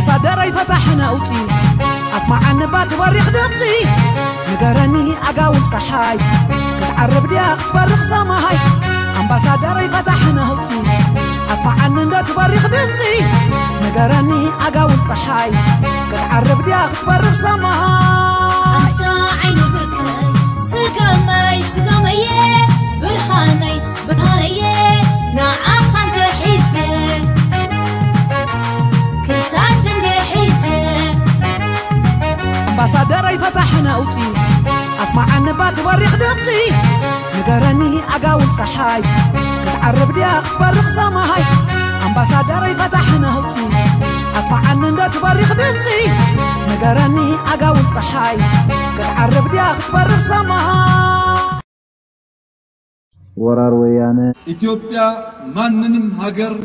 ኣምባሳደረይ ፈታሕ ነውፂ ኣስማዓኒ ባቲ በሪኽ ድምፂ ንገረኒ ኣጋውን ፀሓይ ክትዓርብ ድያ ክትበርኽ ሰማይ ኣምባሳደረይ ፈታሕ ነውፂ ኣስማዓኒ እንደ ትበሪኽ ድምፂ ንገረኒ ኣጋውን ፀሓይ ክትዓርብ ድያ ክትበርኽ ሰማይ ኣንታ ዓይኒ ብርከይ ስገመይ ስገመየ ብርሃነይ ብርሃነየ ንዓኻ እንተሒዘ ክሳት እንድሒዘ ኣምባሳደረይ ፈታሕ ነውፂ ኣስማዓኒ ባቲ በሪኽ ድምፂ ንገረኒ ኣጋውን ፀሓይ ክትዓርብ ድያ ክትበርኽ ሰማይ ኣምባሳደረይ ፈታሕ ነውፂ ኣስማዓኒ እንደ ትበሪኽ ድምፂ ንገረኒ ኣጋውን ፀሓይ ክትዓርብ ድያ ክትበርኽ ሰማይ ወራር ወያነ ኢትዮጵያ ማንንም ሀገር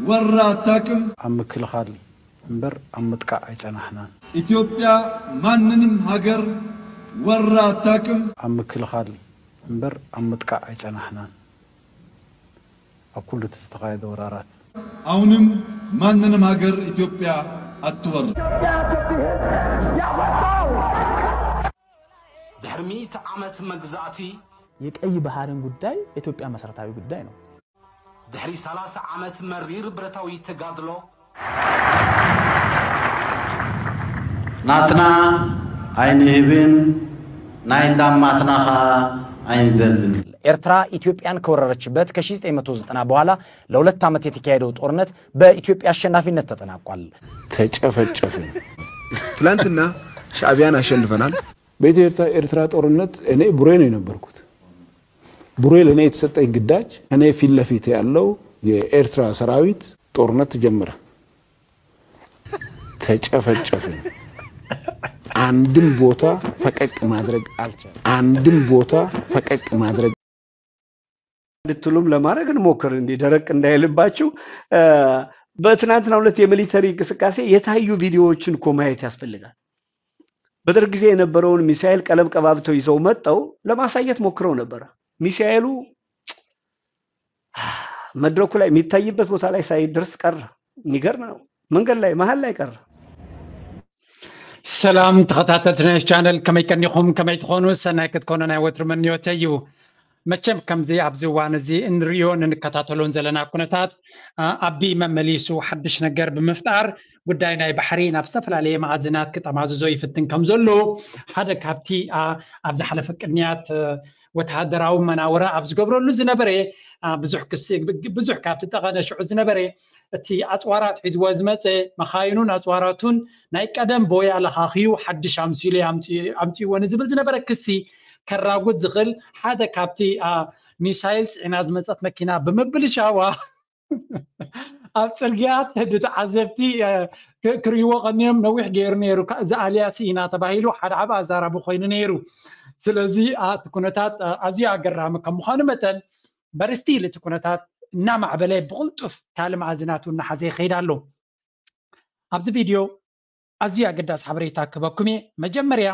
ወራ አታቅም። ኣብ ምክልኻል እምበር ኣብ ምጥቃዕ ኣይጸናሕናን። ኢትዮጵያ ማንንም ሀገር ወራ አታቅም። ኣብ ምክልኻል እምበር ኣብ ምጥቃዕ ኣይጸናሕናን። ኣብ ኩሉ እቲ ዝተኻየደ ወራራት አሁንም ማንንም ሀገር ኢትዮጵያ አትወር። ድሕሪ ሚእቲ ዓመት መግዛእቲ፣ የቀይ ባህርን ጉዳይ የኢትዮጵያ መሰረታዊ ጉዳይ ነው። ድሕሪ ሰላሳ ዓመት መሪር ብረታዊ ተጋድሎ፣ ናትና ኣይንህብን ናይ እንዳማትና ኸኣ ኣይንደልን። ኤርትራ ኢትዮጵያን ከወረረችበት ከ1990 በኋላ ለሁለት ዓመት የተካሄደው ጦርነት በኢትዮጵያ አሸናፊነት ተጠናቋል። ተጨፈጨፍን። ትላንትና ሻዕቢያን አሸንፈናል። በኢትዮ ኤርትራ ጦርነት እኔ ቡሬ ነው የነበርኩት። ቡሬ ለእኔ የተሰጠኝ ግዳጅ እኔ ፊት ለፊት ያለው የኤርትራ ሰራዊት ጦርነት ተጀመረ። ተጨፈጨፍን። አንድም ቦታ ፈቀቅ ማድረግ አልቻለም። አንድም ቦታ ፈቀቅ ማድረግ እንድትሉም ለማድረግ እንሞክር እንዲ ደረቅ እንዳይልባችሁ። በትናንትናው ዕለት የሚሊተሪ እንቅስቃሴ የታዩ ቪዲዮዎችን እኮ ማየት ያስፈልጋል። በደርግ ጊዜ የነበረውን ሚሳኤል ቀለም ቀባብተው ይዘው መጠው ለማሳየት ሞክረው ነበረ። ሚሳኤሉ መድረኩ ላይ የሚታይበት ቦታ ላይ ሳይደርስ ቀረ። የሚገርም ነው። መንገድ ላይ መሀል ላይ ቀረ። ሰላም ተኸታተልቲ ናይ ቻነል፣ ከመይ ቀኒኹም? ከመይ ትኾኑ? ሰናይ ክትኮኑ ናይ ወትሩ ምንዮተይ እዩ። መቸም ከምዚ ኣብዚ እዋን እዚ እንሪኦን እንከታተሎን ዘለና ኩነታት፣ ኣቢ መመሊሱ ሓድሽ ነገር ብምፍጣር ጉዳይ ናይ ባሕሪ ናብ ዝተፈላለየ መኣዝናት ክጠማዝዞ ይፍትን ከም ዘሎ ሓደ ካብቲ ኣብ ዝሓለፈ ቅንያት ወተሃደራዊ መናውራ ኣብ ዝገብረሉ ዝነበረ ብዙሕ ክሲ ብዙሕ ካብቲ ጠቐነ ሽዑ ዝነበረ እቲ ኣፅዋራት ሒዝዎ ዝመፀ መኻይኑን ኣፅዋራቱን ናይ ቀደም ቦይ ኣለኻኽዩ ሓድሽ ኣምሲሉ ኣምፅእዎ ንዝብል ዝነበረ ክሲ ከራጉድ ዝኽእል ሓደ ካብቲ ሚሳይል ፅዒና ዝመፀት መኪና ብምብልሻዋ ኣብ ፅርግያት ህዲ ተዓዘብቲ ክርእይዎ ቀኒዮም ነዊሕ ገይሩ ነይሩ። እዚ ኣልያሲ ኢና ተባሂሉ ሓደ ዓብ ኣዛራቢ ኮይኑ ነይሩ። ስለዚ እቲ ኩነታት ኣዝዩ ኣገራሚ ከም ምዃኑ መጠን በርስቲል እቲ ኩነታት እናማዕበለ ብቕልጡፍ ካልእ መኣዝናቱ እናሓዘ ይኸይድ ኣሎ። ኣብዚ ቪድዮ ኣዝዩ ኣገዳሲ ሓበሬታ ክበኩም እየ። መጀመርያ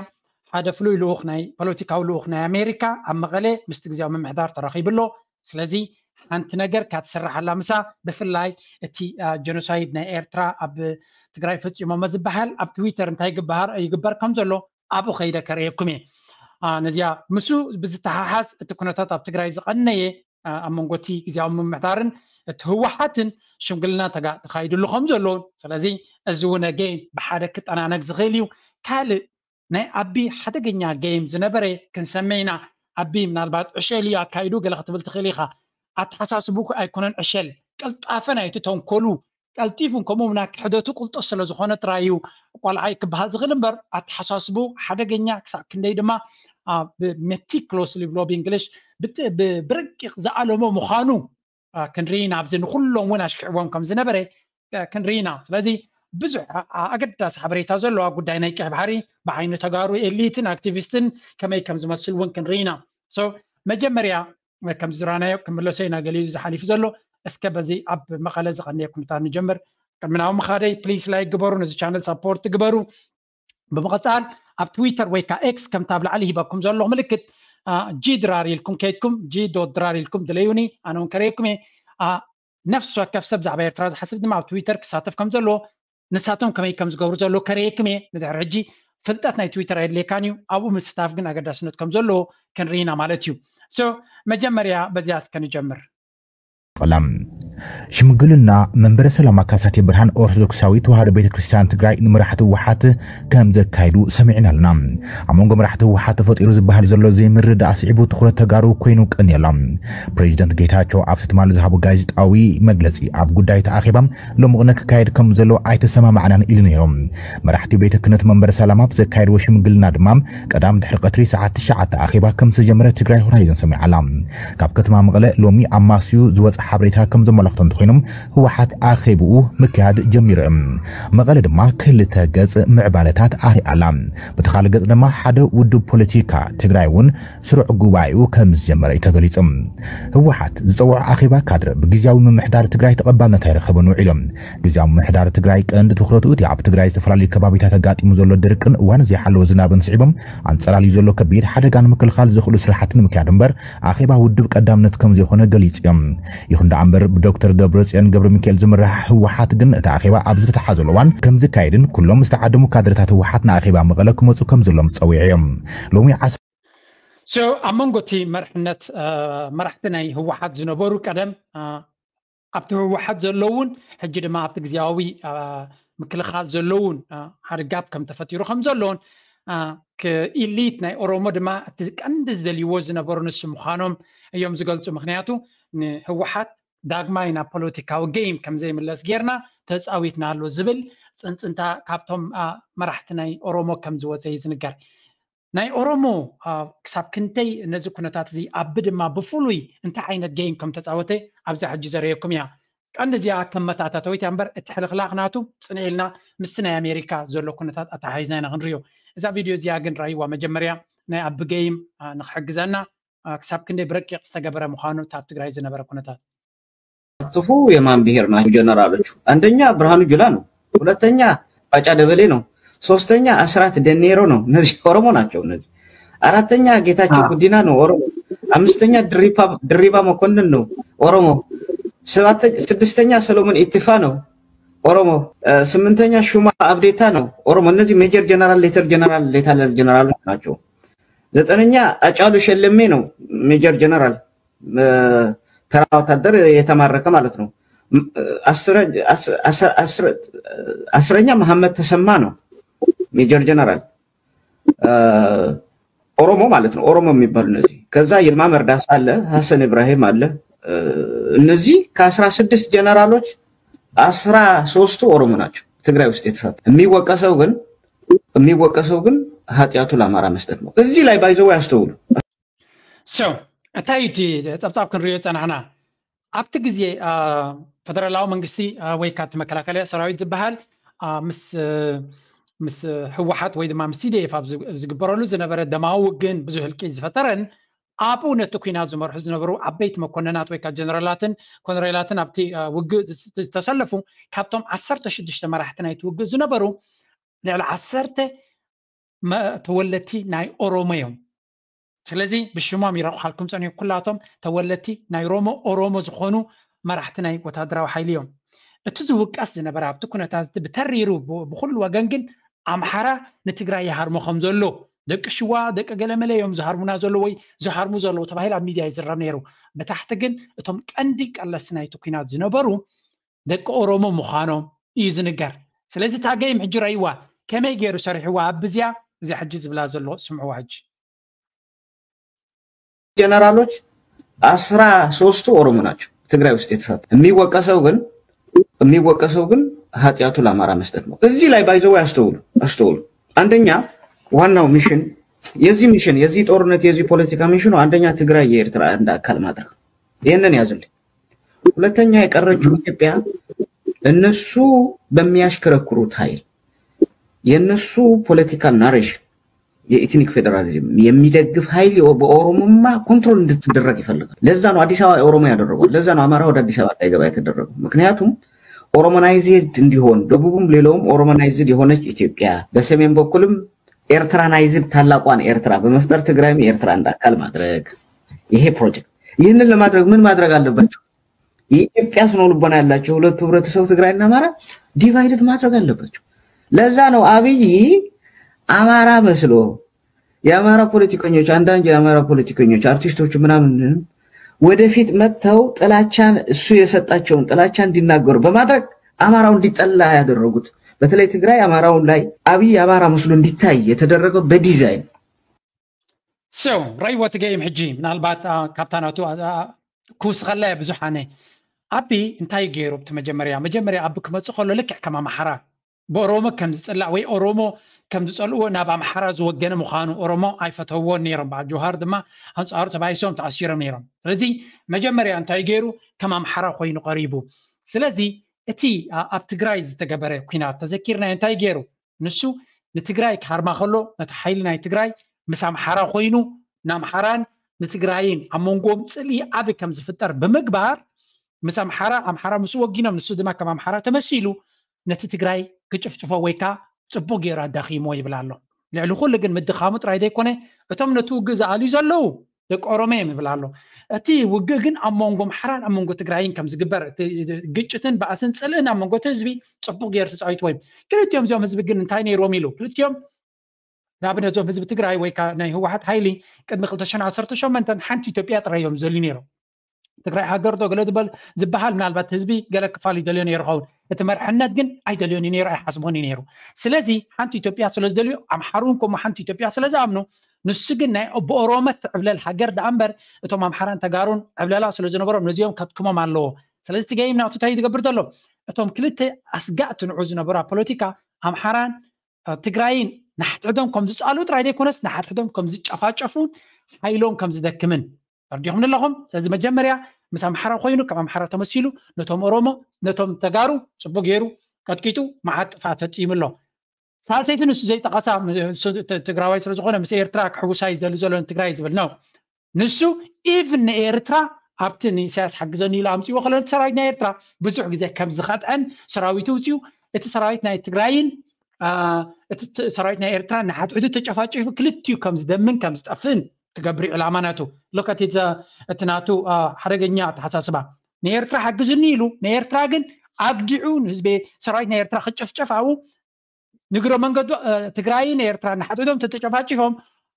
ሓደ ፍሉይ ልኡኽ ናይ ፖለቲካዊ ልኡኽ ናይ ኣሜሪካ ኣብ መቐለ ምስቲ ግዜያዊ ምምሕዳር ተራኺቡ ኣሎ። ስለዚ ሓንቲ ነገር ካትስራሓላ ምሳ ብፍላይ እቲ ጀኖሳይድ ናይ ኤርትራ ኣብ ትግራይ ፈፂሞሞ ዝበሃል ኣብ ትዊተር እንታይ ይግበር ከም ዘሎ ኣብኡ ከይደ ከርእየኩም እየ። ነዚኣ ምስ ብዝተሓሓዝ እቲ ኩነታት ኣብ ትግራይ ዝቐነየ ኣብ መንጎ እቲ ግዜያዊ ምምሕዳርን እቲ ህወሓትን ሽምግልና ተካይድሉ ከም ዘሎ፣ ስለዚ እዚ እውን ኣገይን ብሓደ ክጠናነግ ዝኽእል እዩ። ካልእ ናይ ኣቢ ሓደገኛ ገይም ዝነበረ ክንሰምዕ ኢና። ኣቢ ምናልባት ዕሸል እዩ ኣካይዱ ገለ ክትብል ትኽእል ኢኻ። ኣተሓሳስቡ ኣይኮነን ዕሸል፣ ቅልጣፈ ናይቲ ተንኮሉ ቀልጢፉን ከምኡ እውን ክሕደቱ ቅልጡፍ ስለ ዝኾነ ጥራይ እዩ ቆልዓይ ክበሃል ዝኽእል እምበር ኣተሓሳስቡ ሓደገኛ ክሳብ ክንደይ ድማ ብሜቲክሎስሊ ብሎ ብእንግሊሽ ብረቂቕ ዝኣለሞ ምዃኑ ክንርኢ ኢና። ኣብዚ ንኩሎም እውን ኣሽኪዕዎም ከም ዝነበረ ክንርኢ ኢና። ስለዚ ብዙሕ ኣገዳሲ ሓበሬታ ዘለዋ ጉዳይ ናይ ቀይ ባሕሪ ብዓይኒ ተጋሩ ኤሊትን ኣክቲቪስትን ከመይ ከም ዝመስል እውን ክንርኢ ኢና። መጀመርያ ከምዚ ዝረኣናዮ ክምለሶ ኢና፣ ገሊኡ ዝሓሊፉ ዘሎ። እስከ በዚ ኣብ መቐለ ዝቐነየ ኩነታት ንጀምር። ቅድሚ ናብ ምኻደይ ፕሊስ ላይክ ግበሩ፣ ነዚ ቻነል ሳፖርት ግበሩ። ብምቕፃል ኣብ ትዊተር ወይ ከዓ ኤክስ ከምቲ ኣብ ላዕሊ ሂበኩም ዘለኹ ምልክት ጂ ድራር ኢልኩም ከይድኩም ጂ ዶት ድራር ኢልኩም ድለዩኒ፣ ኣነ እውን ከርእየኩም እየ። ነፍሲ ወከፍ ሰብ ብዛዕባ ኤርትራ ዝሓስብ ድማ ኣብ ትዊተር ክሳተፍ ከም ዘለዎ ንሳቶም ከመይ ከም ዝገብሩ ዘሎ ከርእየኩም እየ። ንድሕሪ ሕጂ ፍልጠት ናይ ትዊተር ኣየድልየካን እዩ። ኣብኡ ምስታፍ ግን ኣገዳስነት ከም ዘለዎ ክንርኢና ማለት እዩ። So መጀመርያ በዚኣ እስከ ንጀምር። ቀላም ሽምግልና መንበረ ሰላማ ካሳቴ ብርሃን ኦርቶዶክሳዊ ተዋህዶ ቤተ ክርስቲያን ትግራይ ንመራሕቲ ህወሓት ከም ዘካይዱ ሰሚዕና ኣለና። ኣብ መንጎ መራሕቲ ህወሓት ተፈጢሩ ዝበሃል ዘሎ ዘይምርዳእ ስዒቡ ትኹረት ተጋሩ ኮይኑ ቀንየሎም። ፕሬዚደንት ጌታቸው ኣብቲ ትማሊ ዝሃቦ ጋዜጣዊ መግለፂ ኣብ ጉዳይ እቲ ኣኼባ ሎምቕነ ክካየድ ከም ዘለዎ ኣይተሰማማዕናን ኢሉ ነይሩ። መራሕቲ ቤተ ክህነት መንበረ ሰላማ ብዘካየድዎ ሽምግልና ድማ ቀዳም ድሕሪ ቀትሪ ሰዓት ትሽዓተ ኣኼባ ከም ዝተጀመረ ትግራይ ሆራይዘን ሰሚዓላ። ካብ ከተማ መቐለ ሎሚ ኣማስዩ ዝወፀ ሓበሬታ ከም ዘመላኽቶ እንተኮይኖም ህወሓት ኣኼብኡ ምክያድ ጀሚሩ። መቐለ ድማ ክልተ ገፅ ምዕባለታት ኣርኣላ። በቲ ካልእ ገፅ ድማ ሓደ ውድብ ፖለቲካ ትግራይ እውን ስሩዕ ጉባኤኡ ከም ዝጀመረ እዩ ተገሊፁ። ህወሓት ዝፀውዖ ኣኼባ ካድረ ብግዝያዊ ምምሕዳር ትግራይ ተቐባልነት ኣይረኸበን ውዒሉ። ግዝያዊ ምምሕዳር ትግራይ ቀንዲ ትኹረቱ እቲ ኣብ ትግራይ ዝተፈላለዩ ከባቢታት ኣጋጢሙ ዘሎ ድርቅን እዋን ዘይሓለወ ዝናብን ስዒቦም ኣንፀላልዩ ዘሎ ከቢድ ሓደጋ ንምክልኻል ዘኽእሉ ስራሕቲ ንምክያድ እምበር ኣኼባ ውድብ ቀዳምነት ከም ዘይኮነ ገሊፁ እዮም። ይኹን ደኣ እምበር ብዶክተር ደብረፅዮን ገብረ ሚካኤል ዝምራሕ ህወሓት ግን እቲ ኣኼባ ኣብ ዝተተሓዘሉ እዋን ከም ዝካየድን ኩሎም ዝተዓደሙ ካድረታት ህወሓት ንኣኼባ መቐለ ክመፁ ከም ዘሎም ፀዊዑ እዮም። ሎሚ ዓስ So ኣብ መንጎ እቲ መርሕነት መራሕቲ ናይ ህወሓት ዝነበሩ ቀደም ኣብቲ ህወሓት ዘለውን ሕጂ ድማ ኣብቲ ግዜያዊ ምክልኻል ዘለውን ሓደ ጋፕ ከም ተፈጢሩ ከም ዘለውን ኢሊት ናይ ኦሮሞ ድማ እቲ ቀንዲ ዝደልይዎ ዝነበሩ ንሱ ምዃኖም እዮም ዝገልፁ። ምክንያቱ ንህወሓት ዳግማይ ናብ ፖለቲካዊ ጌም ከም ዘይምለስ ጌርና ተፃዊትና ኣሎ ዝብል ፅንፅንታ ካብቶም መራሕቲ ናይ ኦሮሞ ከም ዝወፀ እዩ ዝንገር። ናይ ኦሮሞ ክሳብ ክንደይ ነዚ ኩነታት እዚ ኣብ ድማ ብፍሉይ እንታይ ዓይነት ጌም ከም ተፃወተ ኣብዛ ሕጂ ዘርእየኩም እያ። ቀንዲ እዚኣ ከም መታታተዊት እያ እምበር እቲ ሕልኽላኽ ናቱ ፅንዒልና ምስቲ ናይ ኣሜሪካ ዘሎ ኩነታት ኣተሓሒዝና ኢና ክንሪኦ። እዛ ቪድዮ እዚኣ ግን ራይዋ መጀመርያ ናይ ኣብ ጌም ንክሕግዘና ክሳብ ክንደይ ብረቂቕ ዝተገበረ ምዃኑ እታ ኣብ ትግራይ ዝነበረ ኩነታት። ክፉ የማን ብሔር ናቸው ጀነራሎቹ። አንደኛ ብርሃኑ ጁላ ነው፣ ሁለተኛ ባጫ ደበሌ ነው፣ ሶስተኛ አስራት ደኔሮ ነው። እነዚህ ኦሮሞ ናቸው። እነዚህ አራተኛ ጌታቸው ጉዲና ነው፣ ኦሮሞ። አምስተኛ ድሪባ መኮንን ነው፣ ኦሮሞ። ስድስተኛ ሰሎሞን ኢትፋ ነው፣ ኦሮሞ። ስምንተኛ ሹማ አብዴታ ነው፣ ኦሮሞ። እነዚህ ሜጀር ጀነራል፣ ሌተር ጀነራል፣ ሌተናል ጀነራሎች ናቸው። ዘጠነኛ አጫሉ ሸለሜ ነው፣ ሜጀር ጀነራል። ተራ ወታደር የተማረከ ማለት ነው። አስረኛ መሐመድ ተሰማ ነው፣ ሜጀር ጀነራል። ኦሮሞ ማለት ነው፣ ኦሮሞ የሚባሉ እነዚህ። ከዛ ይልማ መርዳሳ አለ፣ ሀሰን ኢብራሂም አለ። እነዚህ ከአስራ ስድስት ጀነራሎች አስራ ሶስቱ ኦሮሞ ናቸው ትግራይ ውስጥ የተሳተፉ። የሚወቀሰው ግን የሚወቀሰው ግን ኃጢአቱ ለአማራ መስጠት ነው። እዚህ ላይ ባይዘው ያስተውሉ። So እንታይ እቲ ፀብፃብ ክንሪኦ ፀናሕና ኣብቲ ግዜ ፈደራላዊ መንግስቲ ወይ ካቲ መከላከልያ ሰራዊት ዝበሃል ምስ ምስ ህወሓት ወይ ድማ ምስ ቲዲኤፍ ኣብ ዝግበረሉ ዝነበረ ደማዊ ውግእን ብዙሕ ህልቂ ዝፈጠረን ኣብኡ ነቲ ኩናት ዝመርሑ ዝነበሩ ዓበይቲ መኮንናት ወይ ከዓ ጀነራላትን ኮነሬላትን ኣብቲ ውግእ ዝተሰለፉ ካብቶም ዓሰርተ ሽዱሽተ መራሕቲ ናይቲ ውግእ ዝነበሩ ልዕሊ ዓሰርተ ተወለድቲ ናይ ኦሮሞ እዮም። ስለዚ ብሽሞም ይረቑሓልኩም ፀኒሑ ኩላቶም ተወለድቲ ናይ ሮሞ ኦሮሞ ዝኾኑ መራሕቲ ናይ ወታደራዊ ሓይሊ እዮም። እቲ ዝውቀስ ዝነበረ ኣብቲ ኩነታት ብተሪሩ ብኩሉ ወገን ግን ኣምሓራ ንትግራይ ይሃርሞ ከም ዘሎ ደቂ ሽዋ ደቂ ገለመለ እዮም ዝሃርሙና ዘሎ ወይ ዝሃርሙ ዘለዉ ተባሂሉ ኣብ ሚድያ ይዝረብ ነይሩ። ብታሕቲ ግን እቶም ቀንዲ ቀለስቲ ናይቲ ኩናት ዝነበሩ ደቂ ኦሮሞ ምዃኖም እዩ ዝንገር። ስለዚ እታ ጌም ሕጂ ረይዋ ከመይ ገይሩ ሰሪሕዋ ኣብዚያ እዚያ ሕጂ ዝብላ ዘሎ ስምዕዋ ሕጂ። ጀነራሎች አስራ ሶስቱ ኦሮሞ ናቸው ትግራይ ውስጥ የተሳተፉ። የሚወቀሰው ግን የሚወቀሰው ግን ኃጢአቱ ለአማራ መስጠት ነው። እዚህ ላይ ባይዘው ያስተውሉ አስተውሉ። አንደኛ ዋናው ሚሽን የዚህ ሚሽን የዚህ ጦርነት የዚህ ፖለቲካ ሚሽኑ አንደኛ ትግራይ የኤርትራ አንድ አካል ማድረግ፣ ይህንን ያዝልኝ። ሁለተኛ የቀረችው ኢትዮጵያ እነሱ በሚያሽከረክሩት ኃይል የእነሱ ፖለቲካል ናሬሽን የኢትኒክ ፌዴራሊዝም የሚደግፍ ኃይል በኦሮሞማ ኮንትሮል እንድትደረግ ይፈልጋል። ለዛ ነው አዲስ አበባ የኦሮሞ ያደረጓል። ለዛ ነው አማራ ወደ አዲስ አበባ እንዳይገባ የተደረገው። ምክንያቱም ኦሮሞናይዝድ እንዲሆን ደቡብም ሌላውም ኦሮሞናይዝድ የሆነች ኢትዮጵያ በሰሜን በኩልም ኤርትራናይዝድ ታላቋን ኤርትራ በመፍጠር ትግራይም የኤርትራ አንድ አካል ማድረግ ይሄ ፕሮጀክት። ይህንን ለማድረግ ምን ማድረግ አለባቸው? የኢትዮጵያ ስነ ልቦና ያላቸው ሁለቱ ህብረተሰብ ትግራይና አማራ divided ማድረግ አለባቸው። ለዛ ነው አብይ አማራ መስሎ የአማራ ፖለቲከኞች፣ አንዳንድ የአማራ ፖለቲከኞች፣ አርቲስቶች ምናምን ወደፊት መጥተው ጥላቻን፣ እሱ የሰጣቸውን ጥላቻ እንዲናገሩ በማድረግ አማራው እንዲጠላ ያደረጉት። በተለይ ትግራይ አማራው ላይ አብይ አማራ መስሎ እንዲታይ የተደረገው በዲዛይን። So ራይወት ገይም ሕጂ ምናልባት ካብታ ናቱ ክውስኸላ ብዙሓነ። ኣቢ እንታይ ገይሩ? ብቲ መጀመርያ መጀመርያ ኣቢ ክመፅእ ከሎ ልክዕ ከም ኣምሓራ ብኦሮሞ ከም ዝፅላእ ወይ ኦሮሞ ከም ዝፀልእዎ ናብ ኣምሓራ ዝወገነ ምዃኑ ኦሮሞ ኣይፈተውዎን ነይሮም። በዓል ጆሃር ድማ ኣንፃሩ ተባይሶም ተኣሲሮም ነይሮም። ስለዚ መጀመርያ እንታይ ገይሩ? ከም ኣምሓራ ኮይኑ ቀሪቡ። ስለዚ እቲ ኣብ ትግራይ ዝተገበረ ኩናት ተዘኪርናዮ እንታይ ገይሩ? ንሱ ንትግራይ ክሃርማ ከሎ ነቲ ሓይሊ ናይ ትግራይ ምስ ኣምሓራ ኮይኑ ንኣምሓራን ንትግራይን ኣብ መንጎም ፅልኢ ዓቢ ከም ዝፍጠር ብምግባር ምስ ኣምሓራ ኣምሓራ ምስ ወጊኖም ንሱ ድማ ከም ኣምሓራ ተመሲሉ ነቲ ትግራይ ክጭፍጭፎ ወይ ከዓ ፅቡቅ ገይሩ ኣዳኺሞ ይብል ኣሎ። ልዕሊ ኩሉ ግን ምድኻሙ ጥራይ ዘይኮነ እቶም ነቲ ውግእ ዝኣልዩ ዘለዉ ደቂ ኦሮሞ እዮም ይብል ኣሎ። እቲ ውግእ ግን ኣብ መንጎ ኣምሓራን ኣብ መንጎ ትግራይን ከም ዝግበር ግጭትን ባእስን ፅልእን ኣብ መንጎ እቲ ህዝቢ ፅቡቅ ገይሩ ተፃዊትዎ እዩ። ክልቲኦም እዚኦም ህዝቢ ግን እንታይ ነይርዎም ኢሉ ክልቲኦም ንኣብነት እዞም ህዝቢ ትግራይ ወይ ናይ ህወሓት ሓይሊ ቅድሚ ክልተ ሽሕን ዓሰርተ ሸሞንተን ሓንቲ ኢትዮጵያ ጥራይ እዮም ዝደልዩ ነይሮም። ትግራይ ሃገር ዶ ገለ ዝበሃል ምናልባት ህዝቢ ገለ ክፋል ይደልዮ ነይሩ ኸውን። እቲ መርሕነት ግን ኣይደልዮን እዩ ነይሩ ኣይሓስቦን እዩ ነይሩ። ስለዚ ሓንቲ ኢትዮጵያ ስለ ዝደልዩ ኣምሓሩ እውን ከምኡ ሓንቲ ኢትዮጵያ ስለ ዝኣምኑ ንሱ ግን ናይ ብኦሮሞ ትዕብለል ሃገር ደኣ እምበር እቶም ኣምሓራን ተጋሩን ዕብለላ ስለ ዝነበሮም ነዚኦም ከጥክሞም ኣለዎ። ስለዚ እቲ ገይም ናቱ እንታይ ዝገብር ዘሎ እቶም ክልተ ኣስጋእቲ ንዑ ዝነበሩ ኣብ ፖለቲካ ኣምሓራን ትግራይን ንሓድሕዶም ከም ዝፃልኡ ጥራይ ዘይኮነስ ንሓድሕዶም ከም ዝጨፋጨፉን ሓይሎም ከም ዝደክምን ተረዲኹም ኣለኹም። ስለዚ መጀመርያ ምስ ኣምሓራ ኮይኑ ከም ኣምሓራ ተመሲሉ ነቶም ኦሮሞ ነቶም ተጋሩ ፅቡቅ ገይሩ ቀጥቂጡ መዓት ጥፍኣት ፈፂሙ ኣሎ። ሳልሰይቲ ንሱ ዘይጠቐሳ ትግራዋይ ስለዝኾነ ምስ ኤርትራ ክሕውሳ እዩ ዝደሊ ዘሎ ንትግራይ ዝብል ነው። ንሱ ኢቭን ንኤርትራ ኣብቲ ንኢሳያስ ሓግዘኒ ኢሉ ኣምፅዎ ከሎ እቲ ሰራዊት ናይ ኤርትራ ብዙሕ ግዜ ከም ዝኸጥዐን ሰራዊቱ ውፅኡ እቲ ሰራዊት ናይ ትግራይን እቲ ሰራዊት ናይ ኤርትራ ንሓድሕዱ ተጨፋጭፉ ክልቲኡ ከም ዝደምን ከም ዝጠፍእን ክገብር እዩ ዕላማ ናቱ። ሎከት እቲ ናቱ ሓደገኛ ኣተሓሳስባ ንኤርትራ ሓግዝኒ ኢሉ ንኤርትራ ግን ኣግዲዑ ንህዝቢ ሰራዊት ናይ ኤርትራ ክጭፍጨፍ ኣብኡ ንግረ መንገዱ ትግራይን ኤርትራን ንሓድሕዶም ተተጨፋጭፎም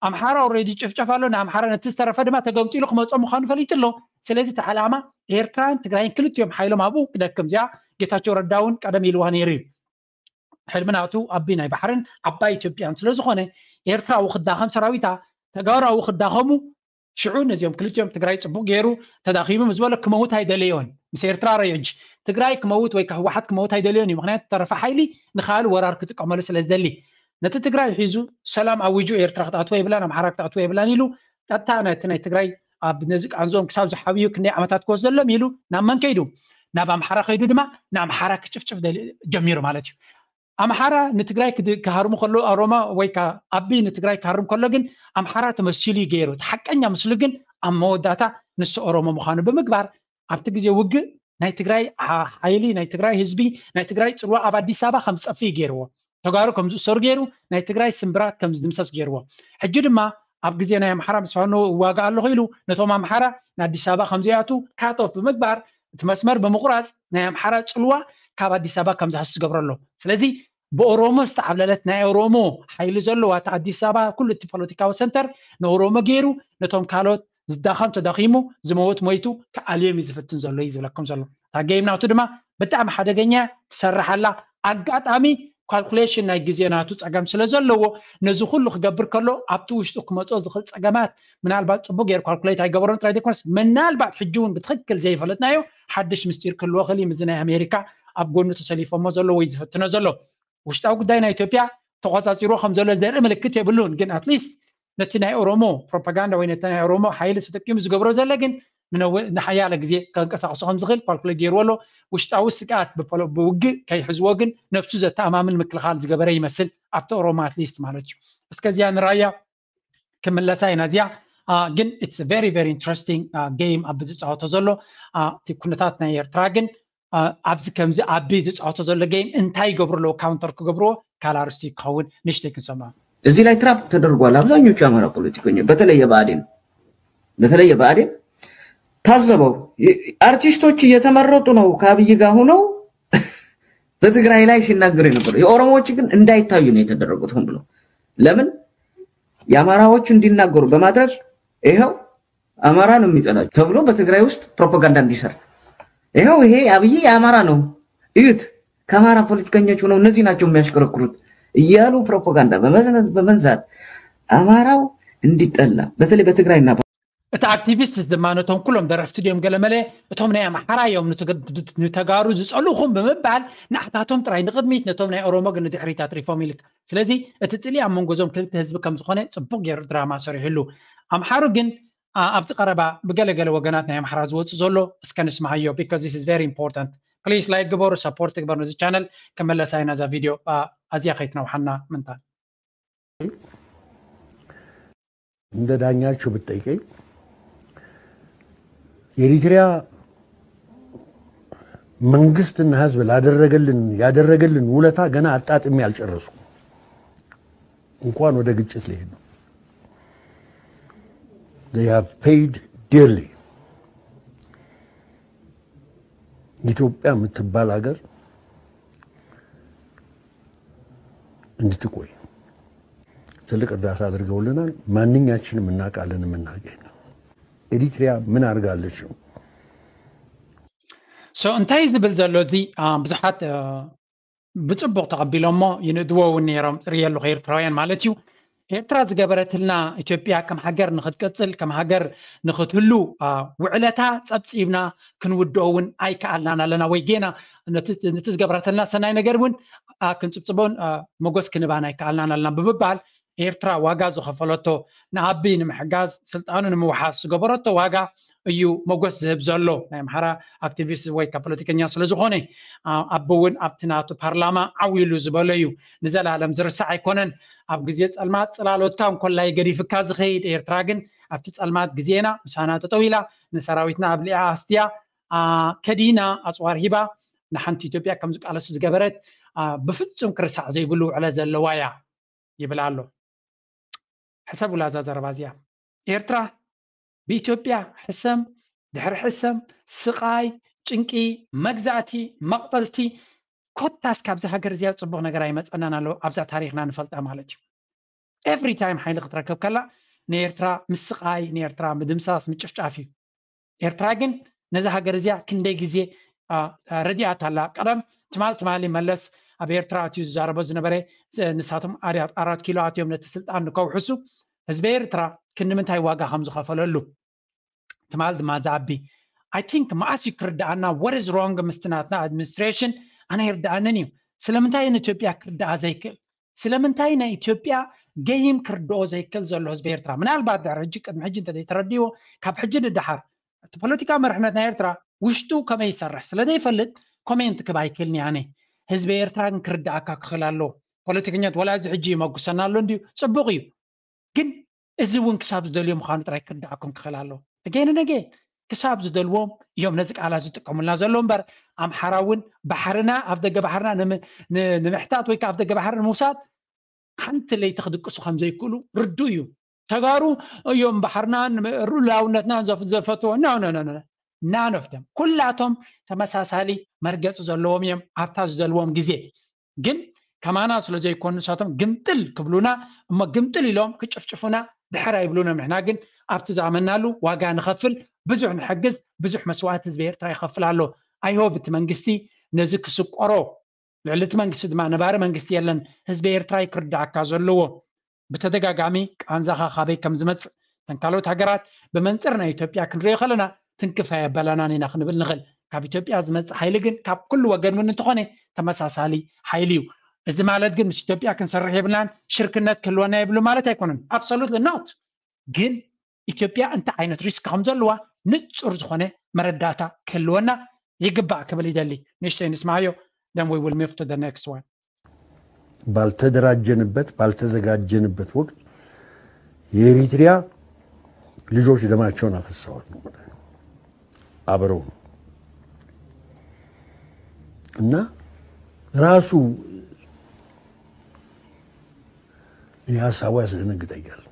ኣምሓራ ኦልሬዲ ጭፍጨፍ ኣሎ ንኣምሓራ ነቲ ዝተረፈ ድማ ተገምጢሉ ክመፀ ምዃኑ ፈሊጡ ኣሎ። ስለዚ እቲ ዕላማ ኤርትራን ትግራይን ክልቲኦም ሓይሎም ኣብኡ ክደክም እዚኣ ጌታቸው ረዳ እውን ቀደም ኢልዋ ነይሩ እዩ። ሕልሚ ናቱ ኣቢ ናይ ባሕርን ዓባይ ኢትዮጵያን ስለዝኾነ ኤርትራዊ ክዳኸም ሰራዊታ ተጋሩዊ ክዳኸሙ ሽዑ ነዚኦም ክልቲኦም ትግራይ ፅቡቅ ገይሩ ተዳኺሙ ምስ በሎ ክመውት ኣይደለዮን። ምስ ኤርትራ ረዮጅ ትግራይ ክመውት ወይ ህወሓት ክመውት ኣይደለዮን እዩ። ምክንያቱ ተረፈ ሓይሊ ንካል ወራር ክጥቀመሉ ስለ ዝደሊ ነቲ ትግራይ ሒዙ ሰላም ኣዊጁ ኤርትራ ክትኣትዎ የብላን ኣምሓራ ክትኣትዎ የብላን ኢሉ ቀጥታ ነቲ ናይ ትግራይ ኣብ ነዚ ቃንዝኦም ክሳብ ዝሓብዩ ክንደይ ዓመታት ክወስደሎም ኢሉ ናብ መን ከይዱ ናብ ኣምሓራ ከይዱ ድማ ንኣምሓራ ክጭፍጭፍ ጀሚሩ ማለት እዩ። ኣምሓራ ንትግራይ ክሃርሙ ከሎ ኦሮሞ ወይ ኣቢ ንትግራይ ክሃርም ከሎ ግን ኣምሓራ ተመሲሉ እዩ ገይሩ። እቲ ሓቀኛ ምስሉ ግን ኣብ መወዳእታ ንሱ ኦሮሞ ምዃኑ ብምግባር ኣብቲ ግዜ ውግእ ናይ ትግራይ ሓይሊ ናይ ትግራይ ህዝቢ ናይ ትግራይ ፅልዋ ኣብ ኣዲስ ኣበባ ከም ዝጠፍእ እዩ ገይርዎ። ተጋሩ ከም ዝእሰሩ ገይሩ ናይ ትግራይ ስምብራት ከም ዝድምሰስ ገይርዎ። ሕጂ ድማ ኣብ ግዜ ናይ ኣምሓራ ምስ ፋኖ እዋጋእ ኣለኹ ኢሉ ነቶም ኣምሓራ ንኣዲስ ኣበባ ከም ዘይኣቱ ካቶፍ ብምግባር እቲ መስመር ብምቁራፅ ናይ ኣምሓራ ፅልዋ ካብ ኣዲስ ኣበባ ከም ዝሃስስ ዝገብሮ ኣሎ። ስለዚ ብኦሮሞ ዝተዓብለለት ናይ ኦሮሞ ሓይሊ ዘለዋ እቲ ኣዲስ ኣበባ ኩሉ እቲ ፖለቲካዊ ሰንተር ንኦሮሞ ገይሩ ነቶም ካልኦት ዝዳኸም ተዳኺሙ ዝመውት ሞይቱ ክኣልዮም እዩ ዝፍትን ዘሎ እዩ ዝብለኩም ዘሎ። እታ ጌም ናቱ ድማ ብጣዕሚ ሓደገኛ ትሰርሓላ ኣጋጣሚ ካልኩሌሽን ናይ ግዜ ናቱ ፀገም ስለ ዘለዎ ነዚ ኩሉ ክገብር ከሎ ኣብቲ ውሽጡ ክመፅኦ ዝኽእል ፀገማት ምናልባት ፅቡቅ ገይሩ ካልኩሌት ኣይገበሮን ጥራይ ዘይኮነስ ምናልባት ሕጂ እውን ብትክክል ዘይፈለጥናዮ ሓድሽ ምስጢር ክህልዎ ክእል ምስ ናይ ኣሜሪካ ኣብ ጎኑ ተሰሊፎሞ ዘሎ ወይ ዝፍትኖ ዘሎ ውሽጣዊ ጉዳይ ናይ ኢትዮጵያ ተቆፃፂርዎ ከም ዘሎ ዘርኢ ምልክት የብሉን። ግን ኣትሊስት ነቲ ናይ ኦሮሞ ፕሮፓጋንዳ ወይ ነቲ ናይ ኦሮሞ ሓይሊ ተጠቂሙ ዝገብሮ ዘሎ ግን ንሓያለ ግዜ ከንቀሳቅሶ ከም ዝኽእል ኳልኩሌት ገይርዎ ኣሎ። ውሽጣዊ ስግኣት ብውግእ ከይሕዝዎ ግን ነብሱ ዘተኣማምን ምክልኻል ዝገበረ ይመስል ኣብቲ ኦሮሞ ኣትሊስት ማለት እዩ። እስከ እዚኣ ንራያ ክምለሳ ኢና እዚኣ ግን it's very very interesting game ኣብ ዝፃወቶ ዘሎ እቲ ኩነታት ናይ ኤርትራ ግን ኣብዚ ከምዚ ኣቢ ዝፃወቶ ዘሎ game እንታይ ይገብሩ ኣለዎ ካውንተር ክገብርዎ ካል ኣርስቲ ክኸውን ንሽተይ ክንሰምዖ እዚህ ላይ ትራፕ ተደርጓል። አብዛኞቹ የአማራ ፖለቲከኞች በተለይ የብአዴን በተለይ የብአዴን ታዘበው። አርቲስቶች እየተመረጡ ነው ከአብይ ጋር ሆነው በትግራይ ላይ ሲናገሩ የነበሩ። የኦሮሞዎች ግን እንዳይታዩ ነው የተደረጉት ሆን ብለው። ለምን? የአማራዎቹ እንዲናገሩ በማድረግ ይኸው አማራ ነው የሚጠላቸው ተብሎ በትግራይ ውስጥ ፕሮፓጋንዳ እንዲሰራ፣ ይኸው ይሄ አብይ የአማራ ነው እዩት፣ ከአማራ ፖለቲከኞች ሆነው እነዚህ ናቸው የሚያሽከረክሩት እያሉ ፕሮፓጋንዳ በመዝነዝ በመንዛት አማራው እንዲጠላ በተለይ በትግራይና እቲ ኣክቲቪስት ድማ ነቶም ኩሎም ደረፍቲ ድዮም ገለመለ እቶም ናይ ኣምሓራ እዮም ንተጋሩ ዝፀልኹም ብምባል ንዓታቶም ጥራይ ንቕድሚት ነቶም ናይ ኦሮሞ ግን ንድሕሪት ኣትሪፎም ኢልካ። ስለዚ እቲ ፅሊ ኣብ መንጎ እዞም ክልተ ህዝቢ ከም ዝኾነ ፅቡቅ ገይሩ ድራማ ሰሪሕሉ። ኣምሓሩ ግን ኣብዚ ቀረባ ብገለገለ ወገናት ናይ ኣምሓራ ዝወፁ ዘሎ እስከ ንስማሃዮ because this is very important. Please like ግበሩ፣ support ግበሩ ነዚ ቻነል። ከመለሳ ኢና እዛ ቪድዮ ኣዝያ ከይትነውሓና ምንታ እንደ ዳኛቸው ብትጠይቀኝ የኤሪትሪያ መንግስትና ህዝብ ላደረገልን ያደረገልን ውለታ ገና አጣጥሜ አልጨረስኩም። እንኳን ወደ ግጭት ሊሄድ ነው። They have paid dearly. ኢትዮጵያ የምትባል ሀገር እንድትቆይ ትልቅ እርዳታ አድርገውልናል። ማንኛችንም እናውቃለን የምናውቀው ነው። ኤሪትሪያ ምን አድርጋለች ነው? So እንታይ ዝብል ዘሎ እዚ ብዙሓት ብፅቡቅ ተቐቢሎሞ ይንእድዎ እውን ነይሮም። ፅርየሉ ከኤርትራውያን ማለት እዩ። ኤርትራ ዝገበረትልና ኢትዮጵያ ከም ሃገር ንክትቅፅል ከም ሃገር ንክትህሉ ውዕለታ ፀብፂብና ክንውድኦ እውን ኣይከኣልናን ኣለና ወይ ጌና ነቲ ዝገበረተልና ሰናይ ነገር እውን ክንፅብፅቦን መጎስ ክንባን ኣይከኣልናን ኣለና ብምባል ኤርትራ ዋጋ ዝኸፈለቶ ንኣቢ ንምሕጋዝ ስልጣኑ ንምውሓስ ዝገበረቶ ዋጋ እዩ መጎስ ዝህብ ዘሎ። ናይ ኣምሓራ ኣክቲቪስት ወይ ካብ ፖለቲከኛ ስለዝኾነ ኣቢ እውን ኣብቲ ናቱ ፓርላማ ዓው ኢሉ ዝበሎ እዩ። ንዘላለም ዝርሳዕ ኣይኮነን። ኣብ ግዜ ፀልማት ፅላሎትካ እንኮላይ ገዲፍካ ዝኸይድ ኤርትራ ግን ኣብቲ ፀልማት ግዜና ምሳና ጠጠው ኢላ ንሰራዊትና ኣብሊዓ ኣስትያ ከዲና ኣፅዋር ሂባ ንሓንቲ ኢትዮጵያ ከም ዝቃለሱ ዝገበረት ብፍፁም ክርሳዕ ዘይብሉ ውዕለ ዘለዋ እያ ይብል ኣሎ። ሕሰቡላ እዛ ዘረባ እዚኣ። ኤርትራ ብኢትዮጵያ ሕሰም ድሕሪ ሕሰም ስቓይ፣ ጭንቂ፣ መግዛእቲ፣ መቕጠልቲ ኮታስ ካብዚ ሃገር እዚኣ ፅቡቕ ነገር ኣይመፀናን ኣሎ። ኣብዛ ታሪክና ንፈልጣ ማለት እዩ። Every time ሓይሊ ክትረክብ ከላ ንኤርትራ ምስቓይ፣ ንኤርትራ ምድምሳስ፣ ምጭፍጫፍ እዩ። ኤርትራ ግን ነዛ ሃገር እዚኣ ክንደይ ግዜ ረዲኣት ኣላ። ቀደም ትማል ትማሊ መለስ ኣብ ኤርትራ ኣትዩ ዝዛረቦ ዝነበረ ንሳቶም ኣራት ኪሎ ኣትዮም ነቲ ስልጣን ንከውሕሱ ህዝቢ ኤርትራ ክንዲ ምንታይ ዋጋ ከም ዝኸፈለሉ ትማል ድማ ዝኣቢ I think መኣስ እዩ ክርድኣና what is wrong ምስቲ ናትና administration ኣነ ይርድኣንን እዩ። ስለምንታይ ንኢትዮጵያ ክርድኣ ዘይክእል ስለምንታይ ናይ ኢትዮጵያ ገይም ክርድኦ ዘይክእል ዘሎ ህዝቢ ኤርትራ ምናልባት ድሕሪ ሕጂ ቅድሚ ሕጂ እንተዘይተረዲዎ ካብ ሕጂ ንደሓር እቲ ፖለቲካ መርሕነት ናይ ኤርትራ ውሽጡ ከመይ ይሰርሕ ስለዘይፈልጥ ኮሜንት ክብ ኣይክእልን ኣነ ህዝቢ ኤርትራ ግን ክርድኣካ ክኽእል ኣለዎ። ፖለቲከኛት ወላ እዚ ሕጂ ይመጉሰና ኣሎ እንድዩ ጽቡቕ እዩ ግን እዚ እውን ክሳብ ዝደልዮ ምዃኑ ጥራይ ክርድኣኩም ክኽእል ኣለዎ። Again and again ክሳብ ዝደልዎም እዮም ነዚ ቃላት ዝጥቀሙልና ዘሎ እምበር ኣምሓራ እውን ባሕርና ኣብ ደገ ባሕርና ንምሕታት ወይ ከዓ ኣብ ደገ ባሕሪ ንምውሳድ ሓንቲ ለይቲ ክድቅሱ ከም ዘይክእሉ ርዱእ እዩ። ተጋሩ እዮም ባሕርናን ልኡላውነትናን ዘፈትዎ no no no none of them ኩላቶም ተመሳሳሊ መርገፂ ዘለዎም እዮም ኣብታ ዝደልዎም ግዜ ግን ከማና ስለ ዘይኮኑ ንሳቶም ግምጥል ክብሉና እሞ ግምጥል ኢሎም ክጭፍጭፉና ድሕር ኣይብሉን እዮም። ንሕና ግን ኣብቲ ዝኣመናሉ ዋጋ ንኸፍል ብዙሕ ንሕግዝ ብዙሕ መስዋእቲ ህዝቢ ኤርትራ ይኸፍል ኣሎ። I hope እቲ መንግስቲ ነዚ ክስቆሮ ልዕሊ እቲ መንግስቲ ድማ ነባሪ መንግስቲ የለን ህዝቢ ኤርትራ እዩ ክርድኣካ ዘለዎ። ብተደጋጋሚ ቃንዛኻ ካበይ ከም ዝመፅእ እተን ካልኦት ሃገራት ብመንፅር ናይ ኢትዮጵያ ክንሪኦ ከለና ትንክፍ ኣየበላናን ኢና ክንብል ንኽእል። ካብ ኢትዮጵያ ዝመፅእ ሓይሊ ግን ካብ ኩሉ ወገን እውን እንተኾነ ተመሳሳሊ ሓይሊ እዩ። እዚ ማለት ግን ምስ ኢትዮጵያ ክንሰርሕ የብልናን ሽርክነት ክህልወና የብሉ ማለት ኣይኮነን። Absolutely not። ግን ኢትዮጵያ እንታይ ዓይነት risk ከም ዘለዋ ንፁር ዝኾነ መረዳእታ ክህልወና ይግባእ ክብል ይደሊ። ንእሽተይ ንስማዮ then we will move to the next one። ባልተደራጀንበት ባልተዘጋጀንበት ወቅት የኤሪትሪያ ልጆች ደማቸውን አፍሰዋል አብረው እና ራሱ ሀሳቡ ያስደነግጠኛል።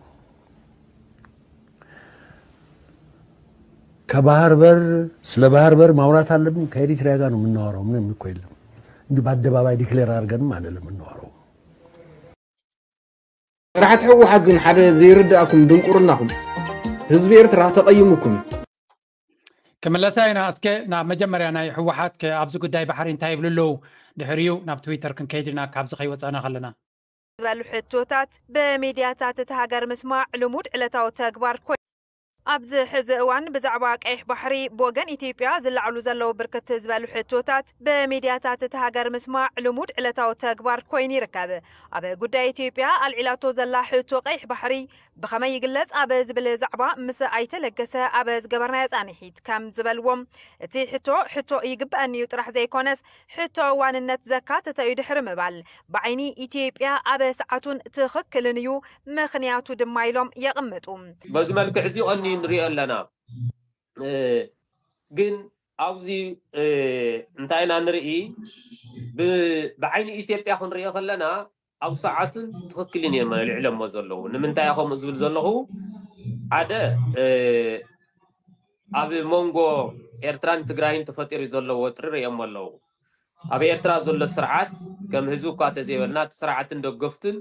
ከባህር በር ስለ ባህር በር ማውራት አለብን። ከኤሪትሪያ ጋር ነው የምናወራው። ምንም እኮ የለም። እንዲሁ በአደባባይ ዲክሌር አድርገንም አይደለም የምናወራው። ስራሕቲ ህወሓት ግን ሓደ ዘይርድኣኩም ድንቁርናኹም፣ ህዝቢ ኤርትራ ተቐይሙኩም። ክምለሳ ኢና። እስከ ናብ መጀመርያ ናይ ህወሓት ከ ኣብዚ ጉዳይ ባሕሪ እንታይ ይብሉ ኣለዉ? ድሕሪኡ ናብ ትዊተር ክንከይድ ኢና፣ ካብዚ ከይወፃእና ከለና። ዝበሉ ሕቶታት ብሚድያታት እቲ ሃገር ምስማዕ ልሙድ ዕለታዊ ተግባር ኮይኑ፣ ኣብዚ ሕዚ እዋን ብዛዕባ ቀይሕ ባሕሪ ብወገን ኢትዮጵያ ዝለዓሉ ዘለዉ ብርክት ዝበሉ ሕቶታት ብሚድያታት እቲ ሃገር ምስማዕ ልሙድ ዕለታዊ ተግባር ኮይኑ ይርከብ። ኣብ ጉዳይ ኢትዮጵያ ኣልዒላቶ ዘላ ሕቶ ቀይሕ ባሕሪ ብኸመይ ይግለጽ ኣብ ዝብል ዛዕባ ምስ ኣይተ ለገሰ ኣብ ዝገበርናዮ ጻንሒት ከም ዝበልዎም፣ እቲ ሕቶ ሕቶ ይግበኣኒ እዩ ጥራሕ ዘይኮነስ ሕቶ ዋንነት ዘካተተ እዩ ድሕሪ ምባል፣ ብዓይኒ ኢትዮጵያ ኣብ ሰዓቱን ትኽክልን እዩ፣ ምኽንያቱ ድማ ኢሎም የቕምጡ። በዚ መልክዕ እዚ ቀኒ ንሪኦ ኣለና። እ፣ ግን ኣብዚ እ፣ እንታይ ኢና ንርኢ? ብ- ብዓይኒ ኢትዮጵያ ክንሪኦ ከለና ኣብ ሰዓቱን ትኽክልን እዮም ልዕለሞ ዘለዉ። ንምንታይ ከምኡ ዝብል ዘለኹ? ሓደ እ፣ ኣብ መንጎ ኤርትራን ትግራይን ተፈጢሩ ዘሎ ወጥሪ ርእየሞ ኣለዉ። ኣብ ኤርትራ ዘሎ ስርዓት ከም ህዝቢ እኳ ተዘይበልና እቲ ስርዓትን ደገፍቱን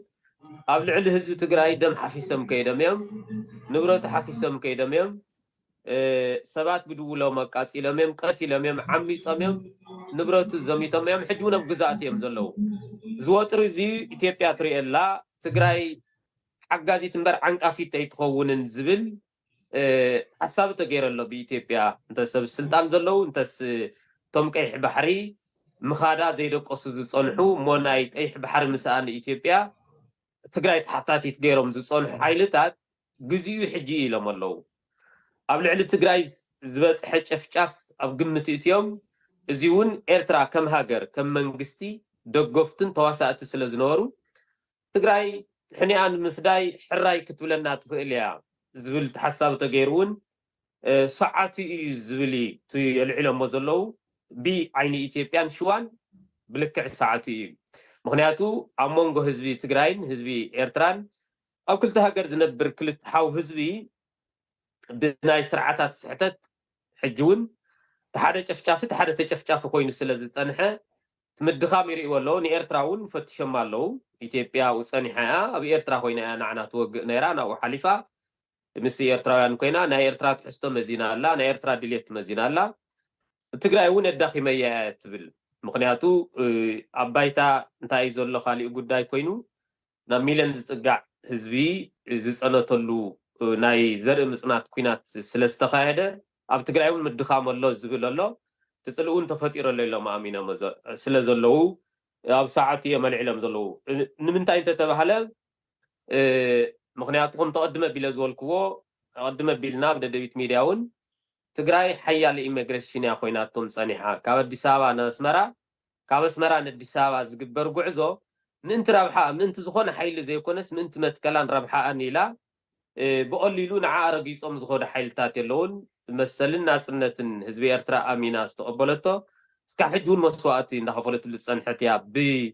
ኣብ ልዕሊ ህዝቢ ትግራይ ደም ሓፊሶም ከይዶም እዮም፣ ንብረቱ ሓፊሶም ከይዶም እዮም፣ እ፣ ሰባት ብድውሎም ኣቃፂሎም እዮም፣ ቀቲሎም እዮም፣ ዓሚፆም እዮም፣ ንብረቱ ዘሚቶም እዮም። ሕጂ እውን ኣብ ግዛእቲ እዮም ዘለዉ። እዚ ወጥሪ እዚ ኢትዮጵያ ትሪኦ ኣላ። ትግራይ ሓጋዚት እምበር ዓንቃፊት ኣይትኸውንን ዝብል እ፣ ሓሳብ ተገይሩ ኣሎ ብኢትዮጵያ። እንተስ ኣብ ስልጣን ዘለዉ እንተስ እቶም ቀይሕ ባሕሪ ምኻዳ ዘይደቀሱ ዝፀንሑ እሞ ናይ ቀይሕ ባሕሪ ምስኣን ኢትዮጵያ ትግራይ ተሓታቲት ገይሮም ዝፀንሑ ሓይልታት ግዚኡ ሕጂ ኢሎም ኣለዉ። ኣብ ልዕሊ ትግራይ ዝበፅሐ ጨፍጫፍ ኣብ ግምት እትዮም፣ እዚ እውን ኤርትራ ከም ሃገር ከም መንግስቲ ደገፍትን ተዋሳእቲ ስለ ዝነበሩ ትግራይ ሕኒኣ ንምፍዳይ ሕራይ ክትብለና ትኽእል እያ ዝብል ተሓሳብ ተገይሩ እውን እ፣ ሰዓቱ እዩ ዝብል እዩ እቲ የልዕለሞ ዘለዉ። ብዓይኒ ኢትዮጵያን ሽዋን ብልክዕ ሰዓቱ እዩ። ምክንያቱ ኣብ መንጎ ህዝቢ ትግራይን ህዝቢ ኤርትራን ኣብ ክልተ ሃገር ዝነብር ክልተ ሓው ህዝቢ ብናይ ስርዓታት ስሕተት ሕጂ እውን እቲ ሓደ ጨፍጫፊ እቲ ሓደ ተጨፍጫፊ ኮይኑ ስለ ዝፀንሐ እቲ ምድኻም ይርእይዎ ኣለዉ። ንኤርትራ እውን ፈቲሾም ኣለዉ። ኢትዮጵያ ኣብኡ ፀኒሓ እያ፣ ኣብ ኤርትራ ኮይና እያ ንዓና ትወግእ ነይራ፣ ናብኡ ሓሊፋ ምስ ኤርትራውያን ኮይና ናይ ኤርትራ ትሕዝቶ መዚና ኣላ፣ ናይ ኤርትራ ድሌት መዚና ኣላ። ትግራይ እውን ኣዳኺመያ እያ ትብል። ምክንያቱ እ፣ ኣብ ባይታ እንታይ እዩ ዘሎ ካሊእ ጉዳይ ኮይኑ ናብ ሚልዮን ዝፅጋዕ ህዝቢ ዝፀነተሉ እ፣ ናይ ዘርኢ ምፅናት ኲናት ስለ ዝተኻየደ ኣብ ትግራይ እውን ምድኻም ኣሎ ዝብል ኣሎ። እቲ ፅልእ እውን ተፈጢሩ ኣሎ ኢሎም ኣሚኖም ዘ- ስለ ዘለዉ ኣብ ሰዓቱ እዮም ኣልዒሎም ዘለዉ። እ፣ ንምንታይ እንተተባህለ እ፣ ምክንያቱ ከም ተቐድመ ቢለ ዝበልክዎ ተቐድመ ቢልና ኣብ ደደቢት ሚድያ እውን ትግራይ ሓያል ኢሚግሬሽን እያ ኮይናቶም ፀኒሓ ካብ ኣዲስ ኣበባ ንኣስመራ ካብ ኣስመራ ንኣዲስ ኣበባ ዝግበር ጉዕዞ ምእንቲ ረብሓ ምእንቲ ዝኾነ ሓይሊ ዘይኮነስ ምእንቲ መትከላን ረብሓኣን ኢላ እ፣ ብቐሊሉ ንዓ ረጊፆም ዝኸዱ ሓይልታት የለውን መሰልን ናፅነትን ህዝቢ ኤርትራ ኣሚና ዝተቐበለቶ እስካብ ሕጂ እውን መስዋእቲ እንዳኸፈለትሉ ዝፀንሐት እያ ብ-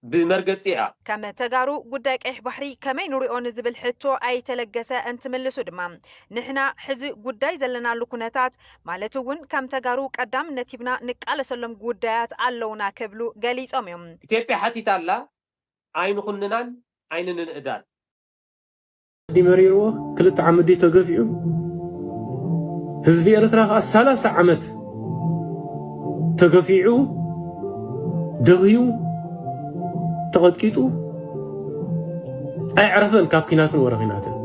ብመርገፂ እያ ከም ተጋሩ ጉዳይ ቀይሕ ባሕሪ ከመይ ንሪኦ ንዝብል ሕቶ ኣይተለገሰ እንትምልሱ ድማ ንሕና ሕዚ ጉዳይ ዘለናሉ ኩነታት ማለት እውን ከም ተጋሩ ቀዳምነት ሂብና ንቃለሰሎም ጉዳያት ኣለውና ክብሉ ገሊፆም እዮም። ኢትዮጵያ ሓቲታ ኣላ ኣይንኹንናን ኣይንንእዳን ዲመሪርዎ ክልተ ዓመት ድዩ ተገፊዑ? ህዝቢ ኤርትራ ከዓ ሰላሳ ዓመት ተገፊዑ፣ ደኽዩ፣ ተቐጥቂጡ ኣይዕረፈን ካብ ኪናትን ወረ ኪናትን።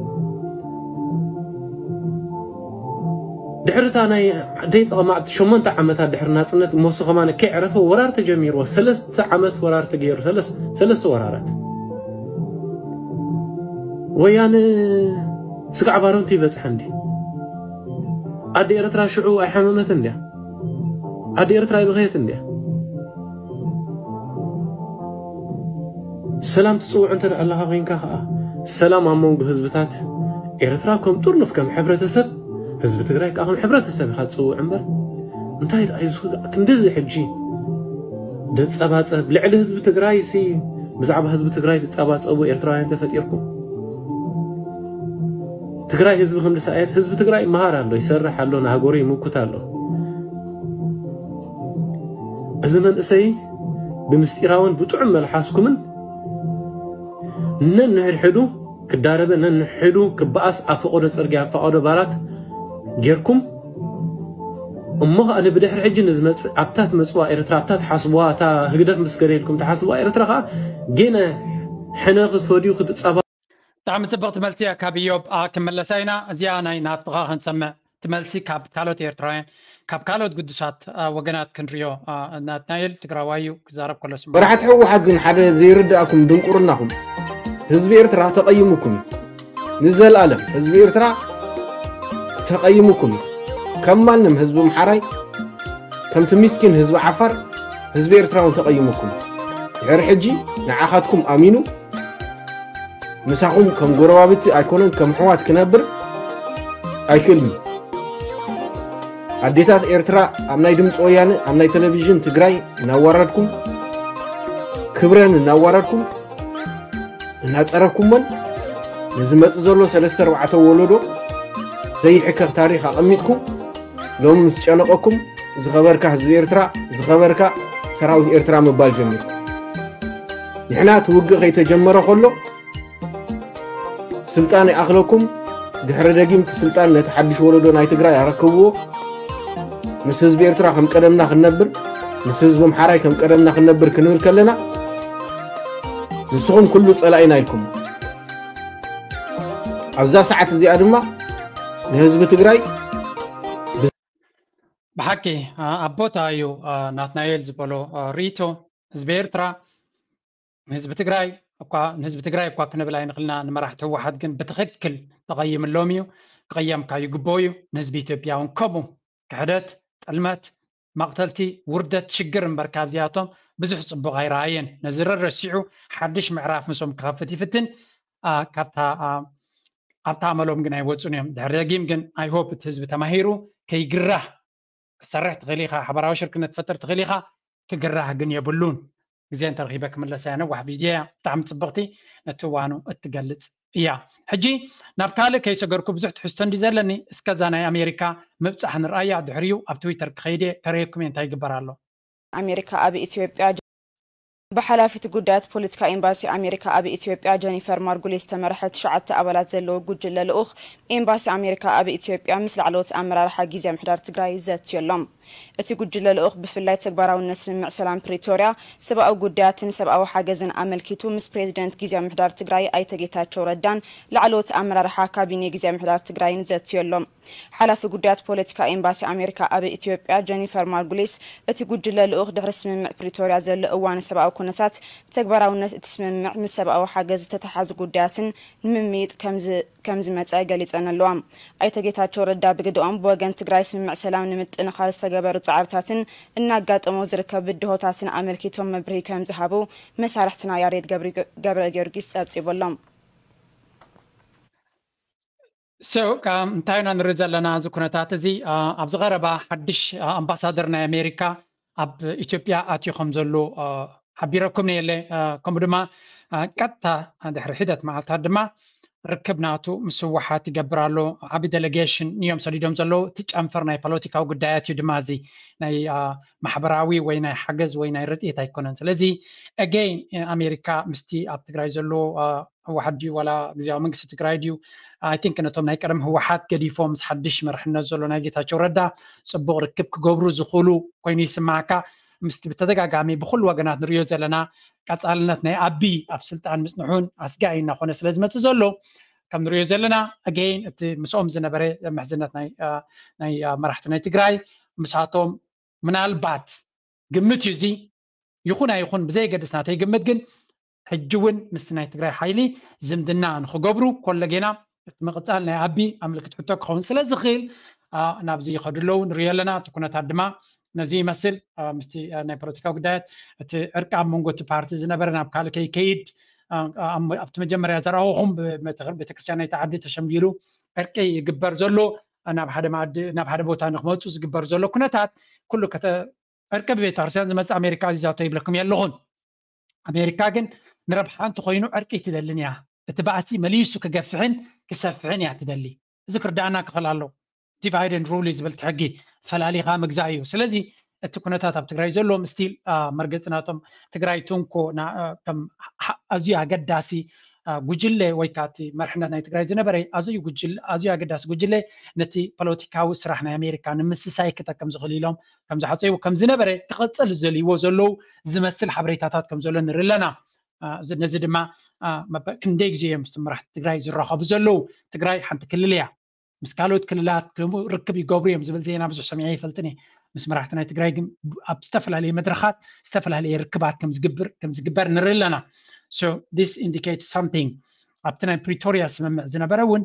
ድሕሪ እታ ናይ ደቂቐ መዓልቲ ሸሞንተ ዓመታት ድሕሪ ናጽነት እሞሱ ከማን ከይዕረፈ ወራር ተጀሚርዎ። ሰለስተ ዓመት ወራር ተገይሩ፣ ሰለስ- ሰለስተ ወራራት። ወያነ ስጋዕ ባረንቱ ይበጽሐ እንዲ ኣደ ኤርትራ ሽዑ ኣይሓመመትን እንድያ። ኣደ ኤርትራ ኣይበኸየት እንድያ። ሰላም ትጽውዕ እንተ ደኣ ኣለኻ ኮይንካ ከኣ ሰላም ኣብ መንጎ ህዝብታት ኤርትራ ከም ጥርኑፍ ከም ሕብረተሰብ ህዝቢ ትግራይ ከኣ ከም ሕብረተሰብ ኢኻ ትጽውዕ እምበር እንታይ ደኣ እዩ ዝኽጋእ ክንድዚ ሕጂ ደጸባጸብ ልዕሊ ህዝቢ ትግራይ ሲ ብዛዕባ ህዝቢ ትግራይ ትጸባጸቡ ኤርትራውያን ተፈጢርኩም ትግራይ ህዝቢ ክንዲ ሳኤል ህዝቢ ትግራይ ይመሃር ኣሎ፣ ይሰርሕ ኣሎ፣ ንሃገሩ ይምኩት ኣሎ። እዚ መንእሰይ ብምስጢራውን ብጥዑም መልሓስኩምን ነንሕድሕዱ ክዳረበ ነንሕዱ ክበኣስ ኣብ ፈቐዶ ፅርግያ ኣብ ፈቐዶ ባራት ጌርኩም እሞ ከኣ ብድሕሪ ሕጂ ንዝመፅእ ኣብታ ትመፅዋ ኤርትራ ኣብታ ትሓስብዋ እታ ህግደፍ ምስ ገደልኩም ትሓስብዋ ኤርትራ ከኣ ገነ ሕነ ክፈድዩ ክትፃባ ብጣዕሚ ፅብቕቲ መልሲ እያ ካብ ኢዮብ። ክመለሳ ኢና። እዚኣ ናይ ናትኻ ክንሰምዕ እቲ መልሲ ካብ ካልኦት ኤርትራውያን ካብ ካልኦት ግዱሳት ወገናት ክንሪኦ። ናትናኤል ትግራዋይ እዩ ክዛረብ ከሎ ስምዑ። መራሕቲ ህወሓት ግን ሓደ ዘይርድኣኩም ድንቁርናኹም ህዝቢ ኤርትራ ተቐይሙኩም እዩ። ንዘልኣለም ህዝቢ ኤርትራ ተቐይሙኩም እዩ። ከም ማንም ህዝቢ ኣምሓራይ ከምቲ ሚስኪን ህዝቢ ዓፋር ህዝቢ ኤርትራ እውን ተቐይሙኩም እዩ። ድሕሪ ሕጂ ንዓኻትኩም ኣሚኑ ምሳኹም ከም ጎረባብቲ ኣይኮነን ከም ኣሕዋት ክነብር ኣይክእልን እዩ። ኣዴታት ኤርትራ ኣብ ናይ ድምፂ ወያነ ኣብ ናይ ቴሌቪዥን ትግራይ እናዋረድኩም ክብረን እናዋረድኩም እናፀረፍኩሞን ንዝመፅእ ዘሎ ሰለስተ ኣርባዕተ ወለዶ ዘይሕከኽ ታሪክ ኣቐሚጥኩም ሎሚ ምስ ጨነቐኩም ዝኸበርካ ህዝቢ ኤርትራ ዝኸበርካ ሰራዊት ኤርትራ ምባል ጀሚርኩም። ንሕና እቲ ውግእ ከይተጀመረ ከሎ ስልጣን ይኣኽለኩም ድሕሪ ደጊም እቲ ስልጣን ነቲ ሓድሽ ወለዶ ናይ ትግራይ ኣረክብዎ ምስ ህዝቢ ኤርትራ ከም ቀደምና ክንነብር ምስ ህዝቢ ኣምሓራይ ከም ቀደምና ክንነብር ክንብል ከለና ንስኹም ኩሉ ፀላኢና ኢልኩም ኣብዛ ሰዓት እዚኣ ድማ ንህዝቢ ትግራይ ብሓቂ ኣብ ቦታ እዩ ናትናኤል ዝበሎ ርእይቶ። ህዝቢ ኤርትራ ንህዝቢ ትግራይ እኳ ንህዝቢ ትግራይ እኳ ክንብል ኣይንኽልና ንመራሕቲ ህወሓት ግን ብትኽክል ተቐይምሎም እዩ። ክቕየም ካብ ይግበኦ እዩ። ንህዝቢ ኢትዮጵያ እውን ከምኡ ክሕደት፣ ጥልመት፣ መቕተልቲ፣ ውርደት፣ ሽግር እምበር ካብዚኣቶም ብዙሕ ፅቡቕ ኣይረኣየን። ነዚ ረሲዑ ሓድሽ ምዕራፍ ምስኦም ክኸፍት ይፍትን። ካብታ ኣብታ ኣመሎም ግን ኣይወፁን እዮም። ድሕሪ ደጊም ግን I hope እቲ ህዝቢ ተማሂሩ ከይግራህ ክሰርሕ ትኽእል ኢኻ፣ ሓበራዊ ሽርክነት ትፈጥር ትኽእል ኢኻ፣ ክግራህ ግን የብሉን። ግዜ እንተረኺበ ክምለሳ እያ። ነዋሕ ቪድዮ እያ፣ ብጣዕሚ ፅብቕቲ፣ ነቲ እዋኑ እትገልፅ እያ። ሕጂ ናብ ካልእ ከይሰገርኩ ብዙሕ ትሕዝቶ እንዲ ዘለኒ እስከዛ ናይ ኣሜሪካ ምብፃሕ ንርኣያ፣ ድሕሪኡ ኣብ ትዊተር ክኸይድ እየ፣ ከረየኩም እየ እንታይ ይግበር ኣሎ። ኣሜሪካ ኣብ ኢትዮጵያ ብሓላፊት ጉዳያት ፖለቲካ ኤምባሲ ኣሜሪካ ኣብ ኢትዮጵያ ጀኒፈር ማርጉሊስ ዝተመርሐ ትሽዓተ ኣባላት ዘለዎ ጉጅለ ልኡኽ ኤምባሲ ኣሜሪካ ኣብ ኢትዮጵያ ምስ ላዕለዎት ኣመራርሓ ግዜ ምሕዳር ትግራይ ዘትዮ ኣሎም። እቲ ጉጅለ ልኡኽ ብፍላይ ተግባራውነት ስምምዕ ሰላም ፕሪቶርያ፣ ሰብኣዊ ጉዳያትን ሰብኣዊ ሓገዝን ኣመልኪቱ ምስ ፕሬዚደንት ግዜ ምሕዳር ትግራይ ኣይተ ጌታቸው ረዳን ላዕለዎት ኣመራርሓ ካቢኔ ግዜ ምሕዳር ትግራይን ዘትዮ ኣሎም። ሓላፊ ጉዳያት ፖለቲካ ኤምባሲ ኣሜሪካ ኣብ ኢትዮጵያ ጀኒፈር ማርጉሊስ፣ እቲ ጉጅለ ልኡኽ ድሕሪ ስምምዕ ፕሪቶርያ ዘሎ እዋን ሰብኣዊ ኩነታት፣ ተግባራውነት እቲ ስምምዕ ምስ ሰብኣዊ ሓገዝ ዝተተሓዙ ጉዳያትን ንምምይጥ ከም ዝመፀ ገሊፀን ኣለዋ። ኣይተ ጌታቸው ረዳ ብግደኦም፣ ብወገን ትግራይ ስምምዕ ሰላም ንምጥንኻር ዝተገበሩ ፃዕርታትን እናጋጠሞ ዝርከብ ብድሆታትን ኣመልኪቶም መብርሂ ከም ዝሃቡ መሳርሕትና ያሬድ ገብረ ጊዮርጊስ ፀብፂቡ ኣሎ። So እንታይ ኢና ንርኢ ዘለና? እዚ ኩነታት እዚ ኣብዚ ቀረባ ሓድሽ ኣምባሳደር ናይ ኣሜሪካ ኣብ ኢትዮጵያ ኣትዩ ከም ዘሎ ሓቢረኩም ነየለ። ከምኡ ድማ ቀጥታ ድሕሪ ሒደት መዓልታት ድማ ርክብ ናቱ ምስ ህወሓት ይገብር ኣሎ። ዓቢ ዴሌጌሽን እዮም ሰዲዶም ዘለዉ። እቲ ጨንፈር ናይ ፖለቲካዊ ጉዳያት እዩ ድማ እዚ ናይ ማሕበራዊ ወይ ናይ ሓገዝ ወይ ናይ ርድኢት ኣይኮነን። ስለዚ again ኣሜሪካ ምስቲ ኣብ ትግራይ ዘሎ ህወሓት ድዩ ዋላ ግዜያዊ መንግስቲ ትግራይ ድዩ? I think ነቶም ናይ ቀደም ህወሓት ገዲፎም ምስ ሓድሽ መርሕነት ዘሎ ናይ ጌታቸው ረዳ ፅቡቕ ርክብ ክገብሩ ዝኽእሉ ኮይኑ ይስማዓካ። ምስቲ ብተደጋጋሚ ብኩሉ ወገናት ንሪኦ ዘለና ቀፃልነት ናይ ኣቢ ኣብ ስልጣን ምፅንሑን ኣስጋኢ እናኾነ ስለ ዝመፅእ ዘሎ ከም ንሪኦ ዘለና again እቲ ምስኦም ዝነበረ ምሕዝነት ናይ መራሕቲ ናይ ትግራይ ምሳቶም ምናልባት ግምት እዩ እዚ ይኹን ኣይኹን ብዘየገድስ ናተይ ግምት ግን ሕጂ እውን ምስ ናይ ትግራይ ሓይሊ ዝምድና ንክገብሩ ኮለጌና እቲ ምቕፃል ናይ ኣቢ ኣምልክት ሕቶ ክኸውን ስለ ዝኽእል ናብዚ ይኸዱ ኣለዉ ንሪኦ ኣለና። እቲ ኩነታት ድማ ነዚ ይመስል። ምስቲ ናይ ፖለቲካ ጉዳያት እቲ ዕርቂ ኣብ መንጎ እቲ ፓርቲ ዝነበረ ናብ ካልእ ከይከይድ ኣብቲ መጀመርያ ዘረኣኹኹም ቤተክርስትያን ናይቲ ዓዲ ተሸምጊሉ ዕርቂ ይግበር ዘሎ ናብ ሓደ ቦታ ንክመፁ ዝግበር ዘሎ ኩነታት ኩሉ ዕርቂ ብቤተክርስትያን ዝመፅእ ኣሜሪካ ኣዚዛቶ ይብለኩም የለኹን። ኣሜሪካ ግን ንረብሓ እንተኮይኑ ዕርቂ ኣይትደልን እያ። እቲ ባእሲ መሊሱ ክገፍሕን ክሰፍሕን እያ ትደሊ። እዚ ክርዳእና ክኽእል ኣለዎ። Divide and rule ዝብል ሕጊ፣ ፈላሊኻ ምግዛእ እዩ። ስለዚ እቲ ኩነታት ኣብ ትግራይ ዘለዎም still መርገፂ ናቶም ትግራይ ትንኮ ኣዝዩ ኣገዳሲ ጉጅለ ወይ ከዓ እቲ መርሕነት ናይ ትግራይ ዝነበረ ኣዝዩ ኣገዳሲ ጉጅለ ነቲ ፖለቲካዊ ስራሕ ናይ ኣሜሪካ ንምስሳይ ክጠቅም ዝኽእል ኢሎም ከም ዝሓፀይዎ ከም ዝነበረ ክቐፅል ዝደልይዎ ዘለዉ ዝመስል ሓበሬታታት ከም ዘሎ ንርኢ ኣለና። ነዚ ድማ ክንደይ ግዜ እዮም ምስ መራሕቲ ትግራይ ዝራኸቡ ዘለዉ? ትግራይ ሓንቲ ክልል እያ። ምስ ካልኦት ክልላት ርክብ ይገብሩ እዮም ዝብል ዜና ብዙሕ ሰሚዐ ይፈልጥን እየ። ምስ መራሕቲ ናይ ትግራይ ግን ኣብ ዝተፈላለየ መድረኻት ዝተፈላለየ ርክባት ከም ዝግበር ንርኢ ኣለና። So this indicates something። ኣብቲ ናይ ፕሪቶሪያ ስምምዕ ዝነበረ እውን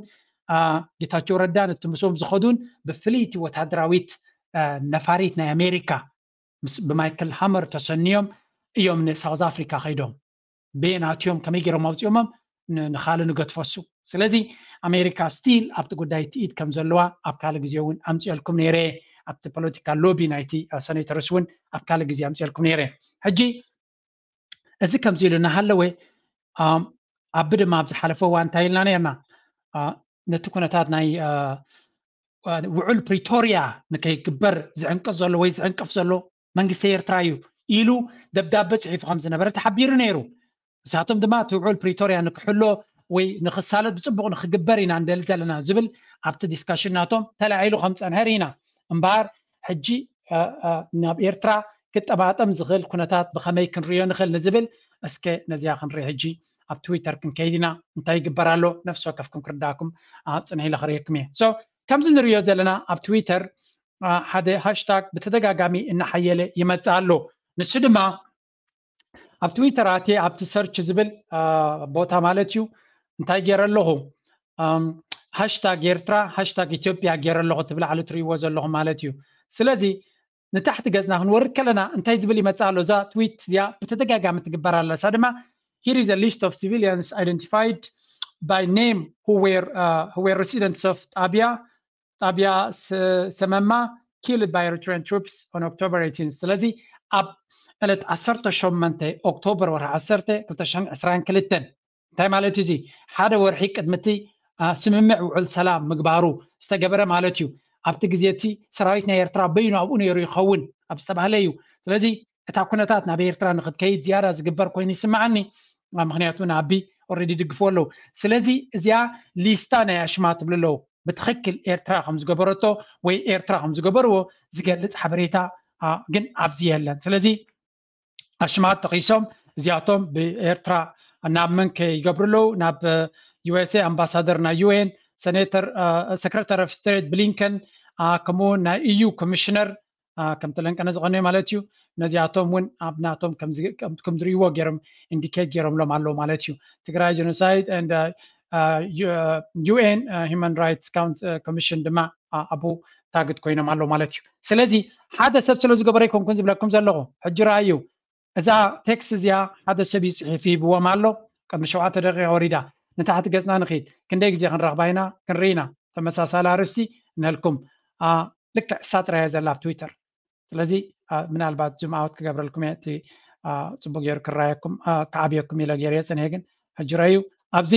ጌታቸው ረዳን እቲ ምስኦም ዝኸዱን ብፍልይቲ ወታደራዊት ነፋሪት ናይ ኣሜሪካ ብማይክል ሃመር ተሰንዮም እዮም ንሳውዝ ኣፍሪካ ከይዶም። በየን ኣትዮም ከመይ ገይሮም ኣውፅኦሞም ንኻልእ ንገድፎ እሱ። ስለዚ ኣሜሪካ still ኣብቲ ጉዳይ ትኢድ ከም ዘለዋ ኣብ ካልእ ግዜ እውን ኣምፅኦልኩም ነይረ። ኣብቲ ፖለቲካ ሎቢ ናይቲ ሰኔተርስ እውን ኣብ ካልእ ግዜ ኣምፅኦልኩም ነይረ። ሕጂ እዚ ከምዚ ኢሉ እናሃለወ ኣቢ ድማ ኣብ ዝሓለፈ እዋን እንታይ ኢልና ነርና? ነቲ ኩነታት ናይ ውዕል ፕሪቶሪያ ንከይግበር ዝዕንቅፍ ዘሎ ወይ ዝዕንቅፍ ዘሎ መንግስቲ ኤርትራ እዩ ኢሉ ደብዳበ ፅሒፉ ከም ዝነበረ ተሓቢሩ ነይሩ። ንሳቶም ድማ እቲ ውዕል ፕሪቶሪያ ንክሕሎ ወይ ንክሳለጥ ብፅቡቕ ንክግበር ኢና ንደሊ ዘለና ዝብል ኣብቲ ዲስካሽን ናቶም ተላዒሉ ከም ፀንሐ ርኢና። እምበኣር ሕጂ ናብ ኤርትራ ክጠባጠም ዝኽእል ኩነታት ብኸመይ ክንሪኦ ንኽእል ንዝብል እስከ ነዚኣ ክንርኢ። ሕጂ ኣብ ትዊተር ክንከይድ ኢና። እንታይ ይግበር ኣሎ ነፍሲ ወከፍኩም ክርዳእኩም ፅንሕ ኢለ ክርእየኩም እየ። ከምዚ ንሪኦ ዘለና ኣብ ትዊተር ሓደ ሃሽታግ ብተደጋጋሚ እናሓየለ ይመፅእ ኣሎ። ንሱ ድማ ኣብ ትዊተር ኣትየ ኣብቲ ሰርች ዝብል ቦታ ማለት እዩ እንታይ ገይረ ኣለኹ? ሃሽታግ ኤርትራ ሃሽታግ ኢትዮጵያ ገይረ ኣለኹ፣ እቲ ብላዕሊ ትሪእዎ ዘለኹ ማለት እዩ። ስለዚ ንታሕቲ ገፅና ክንወርድ ከለና እንታይ ዝብል ይመፅእ ኣሎ? እዛ ትዊት እዚኣ ብተደጋጋሚ ትግበር ኣላ። እሳ ድማ here is a list of civilians identified by name who were residents of ጣብያ ጣብያ ሰመማ killed by Eritrean troops on October eighteen። ስለዚ ኣብ ዕለት ዓሰርተ ሸሞንተ ኦክቶበር ወርሒ ዓሰርተ ክልተ ሽሕን ዕስራን ክልተን እንታይ ማለት እዩ? እዚ ሓደ ወርሒ ቅድሚ እቲ ስምምዕ ውዕል ሰላም ምግባሩ ዝተገበረ ማለት እዩ። ኣብቲ ግዜ እቲ ሰራዊት ናይ ኤርትራ በይኑ ኣብኡ ነይሩ ይኸውን ኣብ ዝተባህለ እዩ። ስለዚ እታ ኩነታት ናብ ኤርትራ ንክትከይድ ዝያዳ ዝግበር ኮይኑ ይስምዓኒ። ምክንያቱ ንኣቢ already ይድግፍዎ ኣለዉ። ስለዚ እዚኣ ሊስታ ናይ ኣሽማ ትብሉ ኣለዉ። ብትኽክል ኤርትራ ከም ዝገበረቶ ወይ ኤርትራ ከም ዝገበርዎ ዝገልፅ ሓበሬታ ግን ኣብዚ የለን። ስለዚ ኣሽማት ጠቒሶም እዚኣቶም ብኤርትራ ናብ መን ከይገብሩ ኣለዉ? ናብ USA ኣምባሳደር ናይ ዩኤን፣ ሰክረታሪ ኦፍ ስቴት ብሊንከን፣ ከምኡ ናይ ኢዩ ኮሚሽነር ከምቲ ለንቀነ ዝቐነዩ ማለት እዩ። ነዚኣቶም እውን ኣብ ናቶም ከም ዝሪእዎ ገይሮም ኢንዲኬት ገይሮምሎም ኣለዉ ማለት እዩ። ትግራይ ጀኖሳይድ ዩኤን ሂማን ራይትስ ኮሚሽን ድማ ኣብኡ ታግድ ኮይኖም ኣለዉ ማለት እዩ። ስለዚ ሓደ ሰብ ስለ ዝገበረ ኣይኮንኩን ዝብለኩም ዘለኹ። ሕጂ ረኣዩ እዛ ቴክስት እዚኣ ሓደ ሰብ እዩ ፅሒፉ ሂብዎም ኣሎ። ቅድሚ ሸውዓተ ደቂቃ ወሪዳ። ንታሕቲ ገፅና ንኽድ ክንደይ ግዜ ክንረኽባ ኢና ክንርኢ ኢና። ተመሳሳሊ ኣርእስቲ ንህልኩም ልክዕ እሳ ጥራይ እያ ዘላ ኣብ ትዊተር። ስለዚ ምናልባት ዙም ኣውት ክገብረልኩም እየ እቲ ፅቡቅ ገይሩ ክረኣየኩም ክዓብየኩም ኢለ ገይረ እየ ፀኒሐ። ግን ሕጂ ረኣዩ ኣብዚ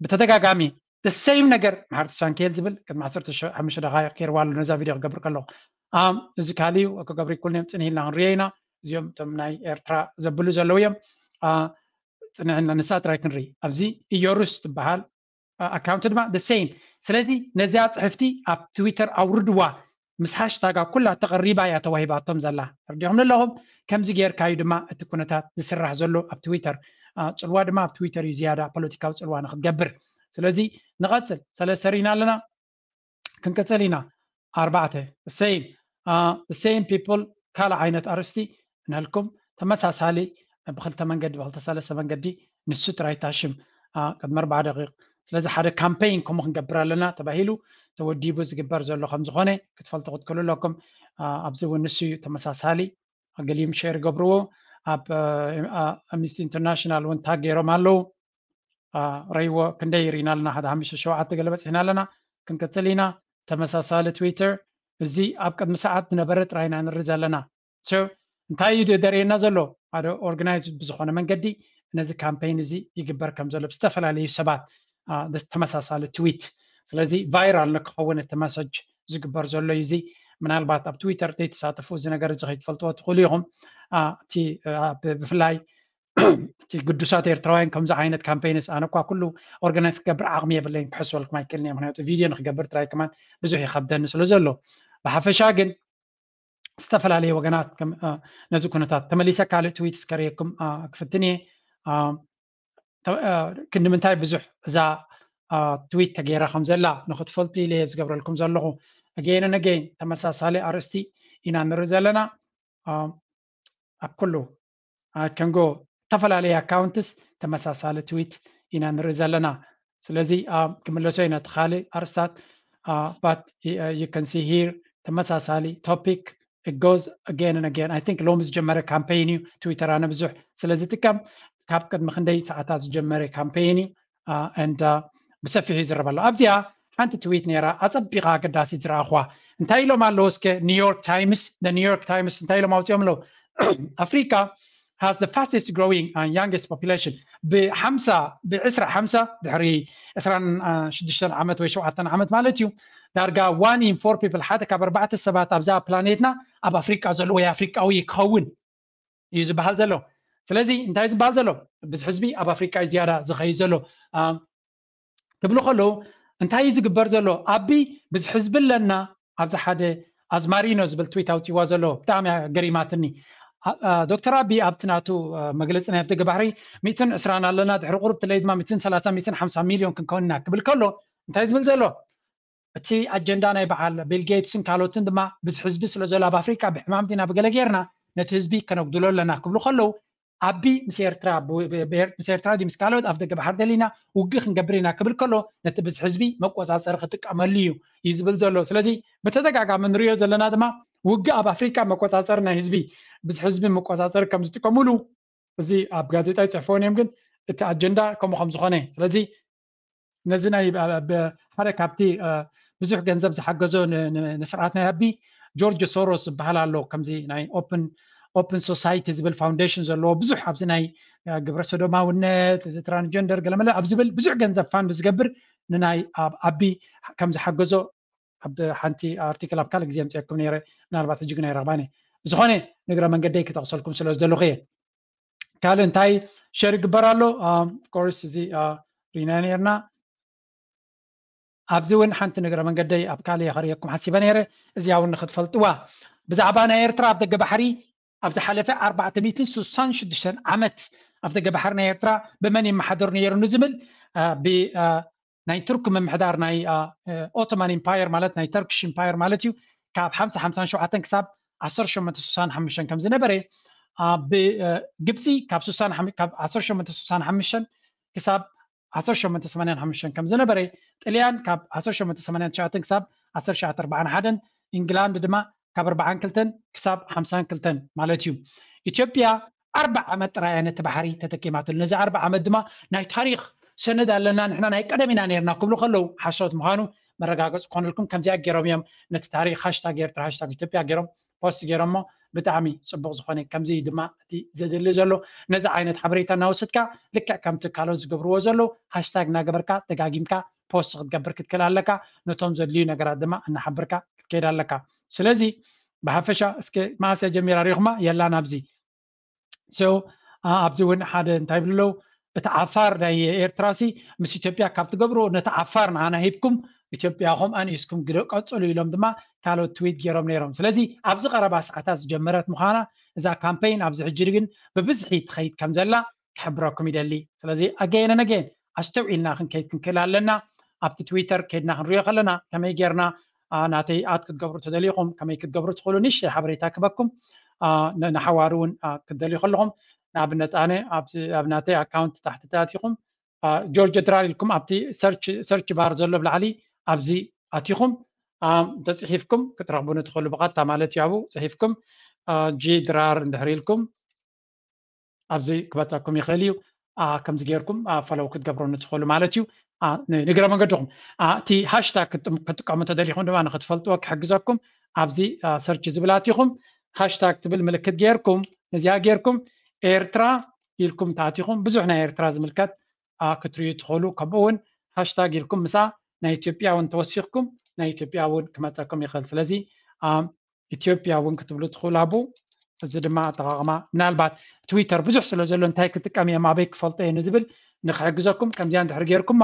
ብተደጋጋሚ the same ነገር መሓር ተስፋንክኤል ዝብል ቅድሚ ዓሰርተ ሓሙሽተ ደቃይቕ ገይርዋ ኣሎ ነዛ ቪድዮ ክገብር ከለኹ። እዚ ካልእ እዩ ክገብሩ ይክእሉ እዮም። ፅንሕ ኢልና ክንሪኦ ኢና። እዚኦም እቶም ናይ ኤርትራ ዘብሉ ዘለዉ እዮም። ፅንሕ ኢልና ንሳ ጥራይ ክንርኢ። ኣብዚ ኢዮሩስ ትበሃል ኣካውንት ድማ the same። ስለዚ ነዚኣ ፅሕፍቲ ኣብ ትዊተር ኣውርድዋ ምስ ሃሽታጋ ኩላ ተቐሪባ እያ ተዋሂባቶም ዘላ። ተረዲኹም ኣለኹም? ከምዚ ጌርካ እዩ ድማ እቲ ኩነታት ዝስራሕ ዘሎ ኣብ ትዊተር። ፅልዋ ድማ ኣብ ትዊተር እዩ ዝያዳ ፖለቲካዊ ፅልዋ ንክትገብር። ስለዚ ንቐፅል። ሰለስተ ርኢና ኣለና፣ ክንቅፅል ኢና። ኣርባዕተ same same people ካልእ ዓይነት ኣርእስቲ ንህልኩም ተመሳሳሊ ብክልተ መንገዲ ብክልተ ሰለስተ መንገዲ ንሱ ጥራይ ታሽም ቅድሚ ኣርባዓ ደቂቕ። ስለዚ ሓደ ካምፔይን ከምኡ ክንገብር ኣለና ተባሂሉ ተወዲቡ ዝግበር ዘሎ ከም ዝኾነ ክትፈልጡ ክትክእሉ ኣለኩም። ኣብዚ እውን ንሱ እዩ ተመሳሳሊ። ገሊኦም ሼር ይገብርዎ። ኣብ ኣምኒስቲ ኢንተርናሽናል እውን ታግ ገይሮም ኣለዉ። ረይዎ ክንደይ ርኢና ኣለና? ሓደ ሓሙሽተ ሸውዓተ ገለ በፂሕና ኣለና። ክንቅፅል ኢና። ተመሳሳሊ ትዊተር እዚ ኣብ ቅድሚ ሰዓት ዝነበረ ጥራይ ኢና ንርኢ ዘለና። እንታይ እዩ ደርእየና ዘሎ? ሓደ ኦርጋናይዝ ብዝኾነ መንገዲ ነዚ ካምፔይን እዚ ይግበር ከም ዘሎ ብዝተፈላለዩ ሰባት ተመሳሳሊ ትዊት። ስለዚ ቫይራል ንክኸውን እቲ መሰጅ ዝግበር ዘሎ እዩ። እዚ ምናልባት ኣብ ትዊተር ዘይተሳተፉ እዚ ነገር እዚ ከይትፈልጥዎ ትኽእሉ ኢኹም። እቲ ብፍላይ እቲ ግዱሳት ኤርትራውያን ከምዚ ዓይነት ካምፔይንስ ኣነ እኳ ኩሉ ኦርጋናይዝ ክገብር ዓቕሚ የብለይን ክሕስበልኩም ኣይክእልን እየ። ምክንያቱ ቪድዮ ንክገብር ጥራይ ከማን ብዙሕ ይኸብደኒ ስለ ዘሎ ብሓፈሻ ግን ዝተፈላለየ ወገናት ነዚ ኩነታት ተመሊሰ ካልእ ትዊት እስከርእየኩም ክፍትን እየ። ክንዲ ምንታይ ብዙሕ እዛ ትዊት ተገይራ ከም ዘላ ንክትፈልጡ ኢለ እየ ዝገብረልኩም ዘለኹ። ኣገይንን ኣገይን ተመሳሳሊ ኣርእስቲ ኢና ንርኢ ዘለና ኣብ ኩሉ ከንጎ ዝተፈላለዩ ኣካውንትስ ተመሳሳሊ ትዊት ኢና ንርኢ ዘለና። ስለዚ ክምለሶ ኢና እቲ ካልእ ኣርስታት but you can see here ተመሳሳሊ topic it goes again and again. I think ሎሚ ዝጀመረ ካምፔይን እዩ ትዊተር ኣነ ብዙሕ ስለ ዝጥቀም ካብ ቅድሚ ክንደይ ሰዓታት ዝጀመረ ካምፔይን እዩ and ብሰፊሑ ይዝረብ ኣሎ ኣብዚኣ ሓንቲ ትዊት ነይራ ኣፀቢቓ ኣገዳሲት ዝረኣኹዋ እንታይ ኢሎም ኣለዉ እስከ ኒውዮርክ ታይምስ ኒውዮርክ ታይምስ እንታይ ኢሎም ኣውፅኦም ኣለዉ ኣፍሪካ has the fastest growing and youngest population ብሓምሳ ብዕስራ ሓምሳ ድሕሪ ዕስራን ሽዱሽተን ዓመት ወይ ሸውዓተን ዓመት ማለት እዩ ዳርጋ one in four people ሓደ ካብ ኣርባዕተ ሰባት ኣብዛ ፕላኔትና ኣብ ኣፍሪቃ ዘሎ ወይ ኣፍሪቃዊ ክኸውን እዩ ዝበሃል ዘሎ ስለዚ እንታይ ዝበሃል ዘሎ ብዝሒ ህዝቢ ኣብ ኣፍሪቃ እዩ ዝያዳ ዝኸይድ ዘሎ ክብሉ ከለዉ እንታይ እዩ ዝግበር ዘሎ ኣቢ ብዝሒ ህዝቢ ኣለና ኣብዚ ሓደ ኣዝማሪኖ ዝብል ትዊት ኣውፅዋ ዘሎ ብጣዕሚ ገሪማትኒ ዶክተር ኣቢ ኣብቲ ናቱ መግለፂ ናይ ኣፍደገ ባሕሪ ሚእትን ዕስራን ኣለና ድሕሪ ቁሩብ ትለይ ድማ ሚእትን ሰላሳ ሚእትን ሓምሳ ሚልዮን ክንከውን ኢና ክብል ከሎ እንታይ ዝብል ዘሎ እቲ ኣጀንዳ ናይ በዓል ቢል ጌትስን ካልኦትን ድማ ብዝሒ ህዝቢ ስለ ዘሎ ኣብ ኣፍሪቃ ብሕማም ዲና ብገለ ጌርና ነቲ ህዝቢ ከነጉድሎ ኣለና ክብሉ ከለዉ ኣቢ ምስ ኤርትራ ምስ ኤርትራ ድዩ ምስ ካልኦት ኣፍ ደገ ባሕሪ ደሊና ውግእ ክንገብር ኢና ክብል ከሎ ነቲ ብዝሒ ህዝቢ መቆፃፀሪ ክጥቀመሉ እዩ እዩ ዝብል ዘሎ ስለዚ ብተደጋጋሚ ንሪኦ ዘለና ድማ ውግእ ኣብ ኣፍሪካ መቆፃፀሪ ናይ ህዝቢ ብዝሒ ህዝቢ መቆፃፀሪ ከም ዝጥቀምሉ እዚ ኣብ ጋዜጣ ይፅሕፍዎን እዮም ግን እቲ ኣጀንዳ ከምኡ ከም ዝኾነ ስለዚ ነዚ ናይ ሓደ ካብቲ ብዙሕ ገንዘብ ዝሓገዞ ንስርዓት ናይ ኣቢ ጆርጅ ሶሮስ ዝበሃል ኣሎ ከምዚ ናይ ኦፕን ሶሳይቲ ዝብል ፋውንዴሽን ዘለዎ ብዙሕ ኣብዚ ናይ ግብረ ሰዶማውነት እዚ ትራንስጀንደር ገለመለ ኣብ ዝብል ብዙሕ ገንዘብ ፋንድ ዝገብር ንናይ ኣቢ ከም ዝሓገዞ ኣብ ሓንቲ ኣርቲክል ኣብ ካልእ ግዜ ምፅአኩም ነይረ ምናልባት ሕጂ ግን ኣይረኽባን እየ ብዝኾነ ንግረ መንገደይ ክጠቕሰልኩም ስለ ዝደለኹ እየ ካልእ እንታይ ሸር ይግበር ኣሎ ኮርስ እዚ ሪና ነርና ኣብዚ እውን ሓንቲ ንግረ መንገደይ ኣብ ካልእ ከርእየኩም ሓሲበ ነይረ እዚኣ እውን ንክትፈልጥዋ ብዛዕባ ናይ ኤርትራ ኣብ ደገ ባሕሪ ኣብ ዝሓለፈ ኣርባዕተ ሚእትን ስሳን ሽዱሽተን ዓመት ኣብ ደገ ባሕሪ ናይ ኤርትራ ብመን ይመሓደር ነይሩ ንዝብል ናይ ቱርክ ምምሕዳር ናይ ኦቶማን ኢምፓየር ማለት ናይ ተርክሽ ኢምፓየር ማለት እዩ ካብ ሓምሳ ሓምሳን ሸውዓተን ክሳብ ዓሰርተ ሸሞንተ ስሳን ሓሙሽተን ከም ዝነበረ ኣብ ግብፂ ካብ ዓሰርተ ሸሞንተ ስሳን ሓሙሽተን ክሳብ ዓሰርተ ሸሞንተ ሰማንያን ሓሙሽተን ከም ዝነበረ ጥልያን ካብ ዓሰርተ ሸሞንተ ሰማንያን ትሽዓተን ክሳብ ዓሰርተ ሸውዓተ ኣርባዓን ሓደን ኢንግላንድ ድማ ካብ ኣርባዓን ክልተን ክሳብ ሓምሳን ክልተን ማለት እዩ ኢትዮጵያ ኣርባ ዓመት ጥራይ እያ ነቲ ባሕሪ ተተኪማትሉ ነዚ ኣርባ ዓመት ድማ ናይ ታሪክ ሰነድ ኣለና ንሕና ናይ ቀደም ኢና ነርና ክብሉ ከለዉ ሓሶት ምዃኑ መረጋገፂ ክኾነልኩም ከምዚኣ ገይሮም እዮም ነቲ ታሪክ ሃሽታግ ኤርትራ ሃሽታግ ኢትዮጵያ ገይሮም ፖስት ገይሮሞ ብጣዕሚ ፅቡቅ ዝኾነ ከምዚ ድማ እቲ ዘድሊ ዘሎ ነዚ ዓይነት ሓበሬታ እናወሰድካ ልክዕ ከምቲ ካልኦት ዝገብርዎ ዘለዉ ሃሽታግ እናገበርካ ደጋጊምካ ፖስት ክትገብር ክትክእል ኣለካ ነቶም ዘድልዩ ነገራት ድማ እናሓበርካ ክትከይድ ኣለካ ስለዚ ብሓፈሻ እስከ ማእስያ ጀሚራ ሪኹማ የላን ኣብዚ so ኣብዚ እውን ሓደ እንታይ ይብሉ ኣለዉ እቲ ዓፋር ናይ ኤርትራ ሲ ምስ ኢትዮጵያ ካብ ትገብርዎ ነቲ ዓፋር ንዓና ሂብኩም ኢትዮጵያ ከምኣ ንኢስኩም ግደ ቀፅሉ ኢሎም ድማ ካልኦት ትዊት ገይሮም ነይሮም ስለዚ ኣብዚ ቀረባ ሰዓታት ዝጀመረት ምዃና እዛ ካምፔይን ኣብዚ ሕጂ ግን ብብዝሒ ትኸይድ ከም ዘላ ክሕብረኩም ይደሊ ስለዚ ኣገየነ ነገየን ኣስተውዒልና ክንከይድ ክንክእል ኣለና ኣብቲ ትዊተር ከይድና ክንሪኦ ከለና ከመይ ጌርና ናተይ ኣት ክትገብሩ ትደልይኹም ከመይ ክትገብሩ ትኽእሉ ንሽተይ ሓበሬታ ክበኩም ንሓዋሩ እውን ክትደልዩ ከለኹም ንኣብነት ኣነ ኣብ ናተይ ኣካውንት ታሕቲ ተኣቲኹም ጆርጅ ድራር ኢልኩም ኣብቲ ሰርች ባር ዘሎ ብላዕሊ ኣብዚ ኣቲኹም ተፅሒፍኩም ክትረኽቡኒ ትኽእሉ ብቐጥታ ማለት እዩ ኣብኡ ፅሒፍኩም ጂ ድራር እንድሕር ኢልኩም ኣብዚ ክበፀኩም ይኽእል እዩ ከምዚ ጌርኩም ፈለው ክትገብረኒ ትኽእሉ ማለት እዩ ንግረ መንገድኹም እቲ ሃሽታግ ክትጥቀሙ ተደሊኹም ድማ ንክትፈልጥዎ ክሕግዘኩም ኣብዚ ሰርች ዝብል ኣቲኹም ሃሽታግ ትብል ምልክት ጌርኩም እዚኣ ጌርኩም ኤርትራ ኢልኩም ተኣቲኹም ብዙሕ ናይ ኤርትራ ዝምልከት ክትርእዩ ትኽእሉ ከምኡ እውን ሃሽታግ ኢልኩም ምሳ ናይ ኢትዮጵያ እውን ተወሲኽኩም ናይ ኢትዮጵያ እውን ክመፀኩም ይኽእል። ስለዚ ኢትዮጵያ እውን ክትብሉ ትኽእሉ። ኣቡ እዚ ድማ ኣጠቓቕማ ምናልባት ትዊተር ብዙሕ ስለ ዘሎ እንታይ ክጥቀም እዮም ኣበይ ክፈልጦ እየ ንዝብል ንክሕግዘኩም ከምዚኣ እንድሕር ጌርኩማ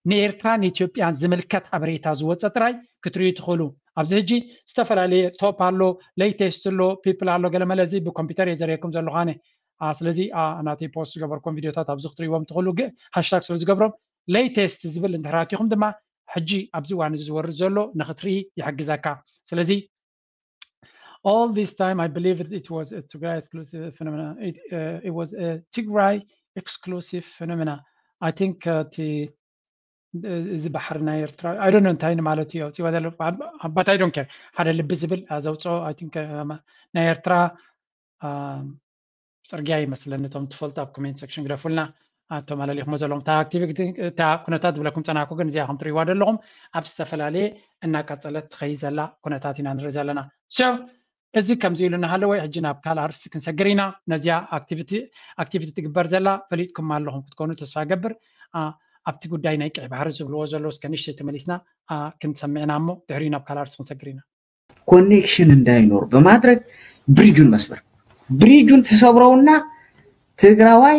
ንኤርትራን ኢትዮጵያን ዝምልከት ሓበሬታ ዝወፀ ጥራይ ክትርእዩ ትኽእሉ። ኣብዚ ሕጂ ዝተፈላለየ ቶፕ ኣሎ፣ ሌይቴስት ኣሎ፣ ፒፕል ኣሎ፣ ገለመለ እዚ ብኮምፒውተር እየ ዘርእየኩም ዘለኹ ኣነ። ስለዚ ናተይ ፖስት ዝገበርኩም ቪዲዮታት ኣብዚ ክትርእይዎም ትኽእሉ። ሃሽታግ ስለ ዝገብሮም ሌይቴስት ዝብል እንድሕር ኣቲኹም ድማ ሕጂ ኣብዚ እዋን እዚ ዝወርድ ዘሎ ንክትርኢ ይሕግዘካ። ስለዚ all this time I believe it was a Tigray exclusive phenomena. It, uh, it was a Tigray exclusive phenomena. I think እቲ እዚ ባሕሪ ናይ ኤርትራ I don't know እንታይ ንማለት እዩ ኣውፅዋ ዘሎ but I don't care። ሓደ ልቢ ዝብል ዘውፅኦ I think ናይ ኤርትራ ፅርግያ ይመስለኒ። እቶም ትፈልጡ ኣብ ኮሜንት ሴክሽን ግደፉልና። ኣቶም ኣለሊኹሞ ዘለኹም እታ ኩነታት ዝብለኩም ፀናኩ ግን እዚኣ ከም ትርእይዋ ዘለኹም ኣብ ዝተፈላለየ እናቀፀለት ትኸይ ዘላ ኩነታት ኢና ንርኢ ዘለና። So እዚ ከምዚ ኢሉ እናሃለወ ሕጂ ናብ ካልእ ኣርእስቲ ክንሰግር ኢና። ነዚኣ ኣክቲቪቲ ትግበር ዘላ ፈሊጥኩም ኣለኹም ክትኮኑ ተስፋ ገብር። ኣብቲ ጉዳይ ናይ ቀይ ባሕሪ ዝብልዎ ዘለዉ እስከ ንእሽተይ ተመሊስና ክንሰምዕና እሞ ድሕሪኡ ናብ ካልእ ኣርእስቲ ክንሰግር ኢና። ኮኔክሽን እንዳይኖር በማድረግ ብሪጁን መስበር ብሪጁን ትሰብረውና ትግራዋይ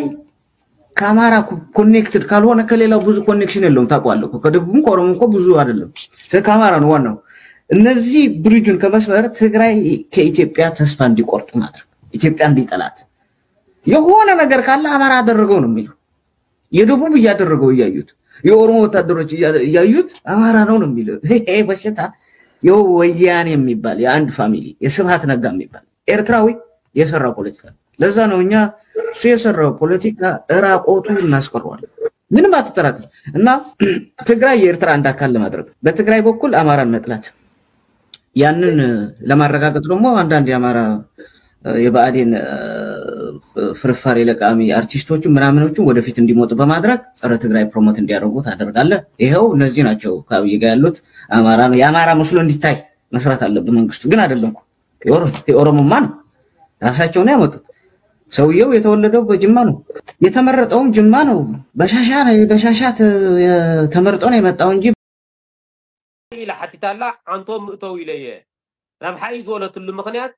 ከአማራ ኮኔክትድ ካልሆነ ከሌላው ብዙ ኮኔክሽን የለውም። ታውቀዋለህ እኮ ከደቡብም ከኦሮሞ እኮ ብዙ አይደለም። ስለ ከአማራ ነው ዋናው። እነዚህ ብሪጁን ከመስመር ትግራይ ከኢትዮጵያ ተስፋ እንዲቆርጥ ማድረግ፣ ኢትዮጵያ እንዲጠላት የሆነ ነገር ካለ አማራ አደረገው ነው የሚለው። የደቡብ እያደረገው እያዩት፣ የኦሮሞ ወታደሮች እያዩት አማራ ነው ነው የሚለው። ይሄ በሽታ ይኸው ወያኔ የሚባል የአንድ ፋሚሊ የስብሃት ነጋ የሚባል ኤርትራዊ የሰራው ፖለቲካ ነው። ለዛ ነው እኛ እሱ የሰራው ፖለቲካ እራቆቱ እናስቀረዋለን። ምንም አትጠራጠር። እና ትግራይ የኤርትራ አንድ አካል ለማድረግ በትግራይ በኩል አማራን መጥላት ያንን ለማረጋገጥ ደግሞ አንዳንድ የአማራ የብአዴን ፍርፋሪ ለቃሚ አርቲስቶቹ ምናምኖቹ ወደፊት እንዲመጡ በማድረግ ጸረ ትግራይ ፕሮሞት እንዲያደርጉ ታደርጋለህ። ይኸው እነዚህ ናቸው ከአብይ ጋር ያሉት። አማራ ነው የአማራ መስሎ እንዲታይ መስራት አለብህ። መንግስቱ ግን አይደለም እኮ የኦሮሞማ ነው ራሳቸው ነው ያመጡት። ሰውየው የተወለደው በጅማ ነው የተመረጠውም ጅማ ነው። በሻሻ በሻሻ ተመርጦ ነው የመጣው እንጂ ኢላ ሓቲታ ኣላ። ዓንቶም ምእተው ኢለ እየ። ረብሓ እዩ ዝበለትሉ ምኽንያት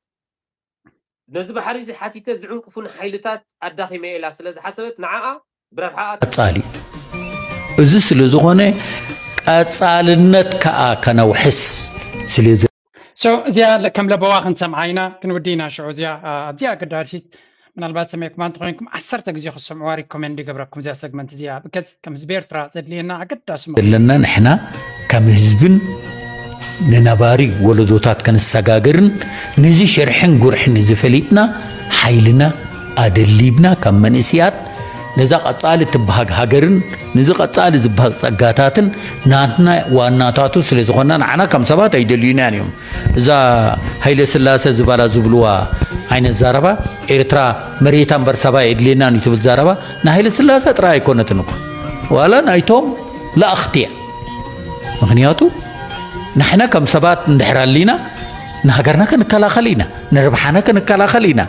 ነዚ ባሕሪ እዚ ሓቲተ ዝዕንቅፉን ሓይልታት ኣዳኺመ ኢላ ስለ ዝሓሰበት ንዓኣ ብረብሓኣ ቀጻሊ እዚ ስለ ዝኾነ ቀጻልነት ከኣ ከነውሕስ ስለ እዚኣ ከም ለበዋ ክንሰምዓ ኢና ክንውዲ ኢና ሽዑ እዚኣ ኣዝያ ኣገዳሲት ምናልባት ሰሚዕኩማ እንተኮይንኩም ዓሰርተ ግዜ ክሰምዕዋ ሪኮሜንድ ይገብረኩም እዚኣ ሰግመንት እዚኣ ብከዝ ከም ህዝቢ ኤርትራ ዘድልየና ኣገዳሲ ዘለና ንሕና ከም ህዝብን ንነባሪ ወለዶታት ከነሰጋግርን ነዚ ሽርሕን ጉርሕን እዚ ፈሊጥና ሓይልና ኣደሊብና ካብ መንእስያት ነዛ ቀጻሊ ትበሃግ ሃገርን ነዚ ቀጻሊ ዝበሃግ ጸጋታትን ናትና ዋናታቱ ስለ ዝኾንና ንዓና ከም ሰባት ኣይደልዩናን እዮም። እዛ ሃይለ ስላሰ ዝባላ ዝብልዋ ዓይነት ዛረባ ኤርትራ መሬታ እምበር ሰባ የድልየናን እዩ ትብል ዛረባ ንሃይለ ስላሰ ጥራይ ኣይኮነትን እኮ ዋላ ናይቶም ለኣኽቲ እያ። ምኽንያቱ ንሕና ከም ሰባት እንድሕር ኣሊና ንሃገርና ክንከላኸል ኢና፣ ንርብሓና ክንከላኸል ኢና።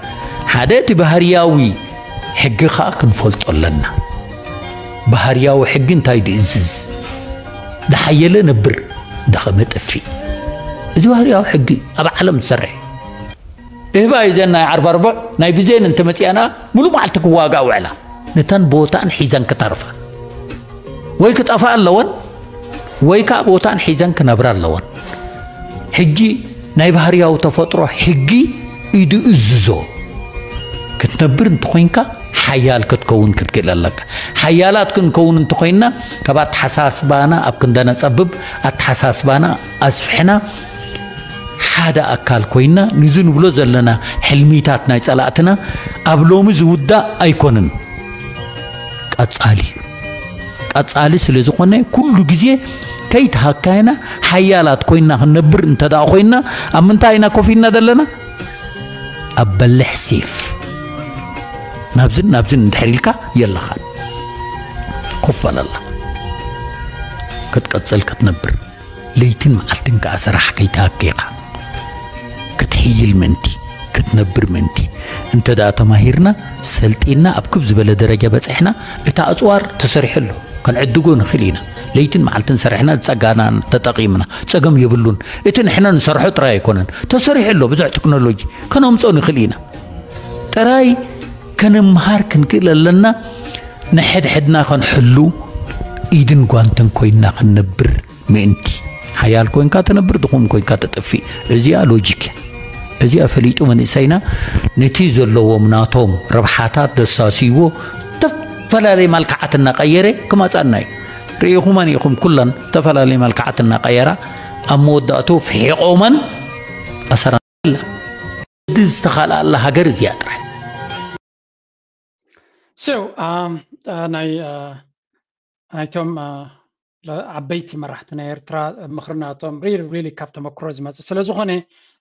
ሓደ እቲ ባህርያዊ ሕጊ ከዓ ክንፈልጦ ኣለና። ባህርያዊ ሕጊ እንታይ ድእዝዝ? ድሓየለ ነብር፣ ደኸመ ጠፊእ። እዚ ባህርያዊ ሕጊ ኣብ ዓለም ዝሰርሕ እህባ እዩ ዘን ናይ ዓርባ ርቡዕ ናይ ብዜን እንተመፅኣና ሙሉእ መዓልቲ ክዋጋ ውዕላ ነተን ቦታን ሒዘን ክተርፋ ወይ ክጠፍኣ ኣለወን ወይ ከዓ ቦታን ሒዘን ክነብራ ኣለወን። ሕጂ ናይ ባህርያዊ ተፈጥሮ ሕጊ እዩ ድእዝዞ። ክትነብር እንተኾይንካ ሓያል ክትከውን ክትክእል ኣለካ። ሓያላት ክንከውን እንተኾይንና ካብ ኣተሓሳስባና ኣብ ክንደነፀብብ ኣተሓሳስባና ኣስፍሕና ሓደ ኣካል ኮይና ንዚ ንብሎ ዘለና ሕልሚታት ናይ ጸላእትና ኣብ ሎሚ ዝውዳእ ኣይኮንን። ቀጻሊ እዩ። ቀጻሊ ስለ ዝኾነ ኩሉ ግዜ ከይተሃካየና ሓያላት ኮይና ክንነብር እንተ ደኣ ኮይና ኣብ ምንታይ ኢና ኮፍ ኢልና ዘለና? ኣብ በልሕ ሴፍ ናብዝን ናብዝን እንድሕር ኢልካ የለኻን። ኮፍ በለላ ክትቀጽል ክትነብር። ለይትን መዓልትን ከኣ ስራሕ ከይትሃኪኻ ክትሕይል ምእንቲ ክትነብር ምእንቲ እንተ ደኣ ተማሂርና ሰልጢንና ኣብ ክብ ዝበለ ደረጃ በጺሕና እቲ ኣጽዋር ተሰሪሑ ኣሎ። ከነዕድጎ ንኽእል ኢና። ለይትን መዓልትን ሰሪሕና ዝጸጋና ተጠቒምና ጸገም የብሉን። እቲ ንሕና ንሰርሖ ጥራይ ኣይኮነን፣ ተሰሪሑ ኣሎ። ብዙሕ ቴክኖሎጂ ከነምጾ ንኽእል ኢና። ጥራይ ከነምሃር ክንክእል ኣለና። ንሕድሕድና ከንሕሉ ኢድን ጓንትን ኮይንና ክንነብር ምእንቲ። ሓያል ኮይንካ ትነብር፣ ድኹም ኮይንካ ትጠፊእ። እዚኣ ሎጂክ እያ። እዚኣ ፈሊጡ መንእሰይና ነቲ ዘለዎም ናቶም ረብሓታት ደሳስይዎ ዝተፈላለየ መልክዓት እናቐየረ ክመጻና እዩ። ርኢኹመን ኢኹም፣ ኩለን ዝተፈላለየ መልክዓት እናቐየራ ኣብ መወዳእቱ ፍሒቖመን ኣሰራ። እዚ ዝተኻልኣላ ሃገር እዚኣ ጥራይ። So um, uh, ናይ uh, ናይቶም uh, ለ- ዓበይቲ መራሕቲ ናይ ኤርትራ ምኽርናቶም really really ካብ ተመክሮ ዝመፅእ ስለ ዝኾነ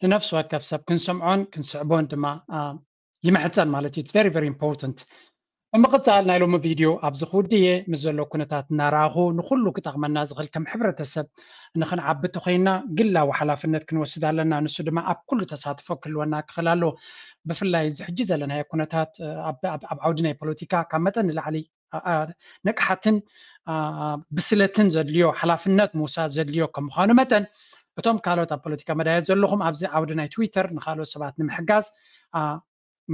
ንነፍሲ ወከፍ ሰብ ክንሰምዖን ክንስዕቦን ድማ uh, ይምሕፀን ማለት እዩ። It's very very important። ብምቕፃል ናይ ሎሚ ቪድዮ ኣብዚ ክውድእ እየ። ምስ ዘሎ ኩነታት እናረኣኹ ንኹሉ ክጠቕመና ዝኽእል ከም ሕብረተሰብ ንኽንዓቢ ተኾይንና ግላዊ ሓላፍነት ክንወስድ ኣለና። ንሱ ድማ ኣብ ኩሉ ተሳትፎ ክህልወና ክኽእል ኣለዎ። ብፍላይ እዚ ሕጂ ዘለናዮ ኩነታት ኣብ ዓውዲ ናይ ፖለቲካ ካብ መጠን ንላዕሊ ንቕሓትን ብስለትን ዘድልዮ ሓላፍነት ምውሳድ ዘድልዮ ከም ምዃኑ መጠን እቶም ካልኦት ኣብ ፖለቲካ መዳያት ዘለኹም ኣብዚ ዓውዲ ናይ ትዊተር ንካልኦት ሰባት ንምሕጋዝ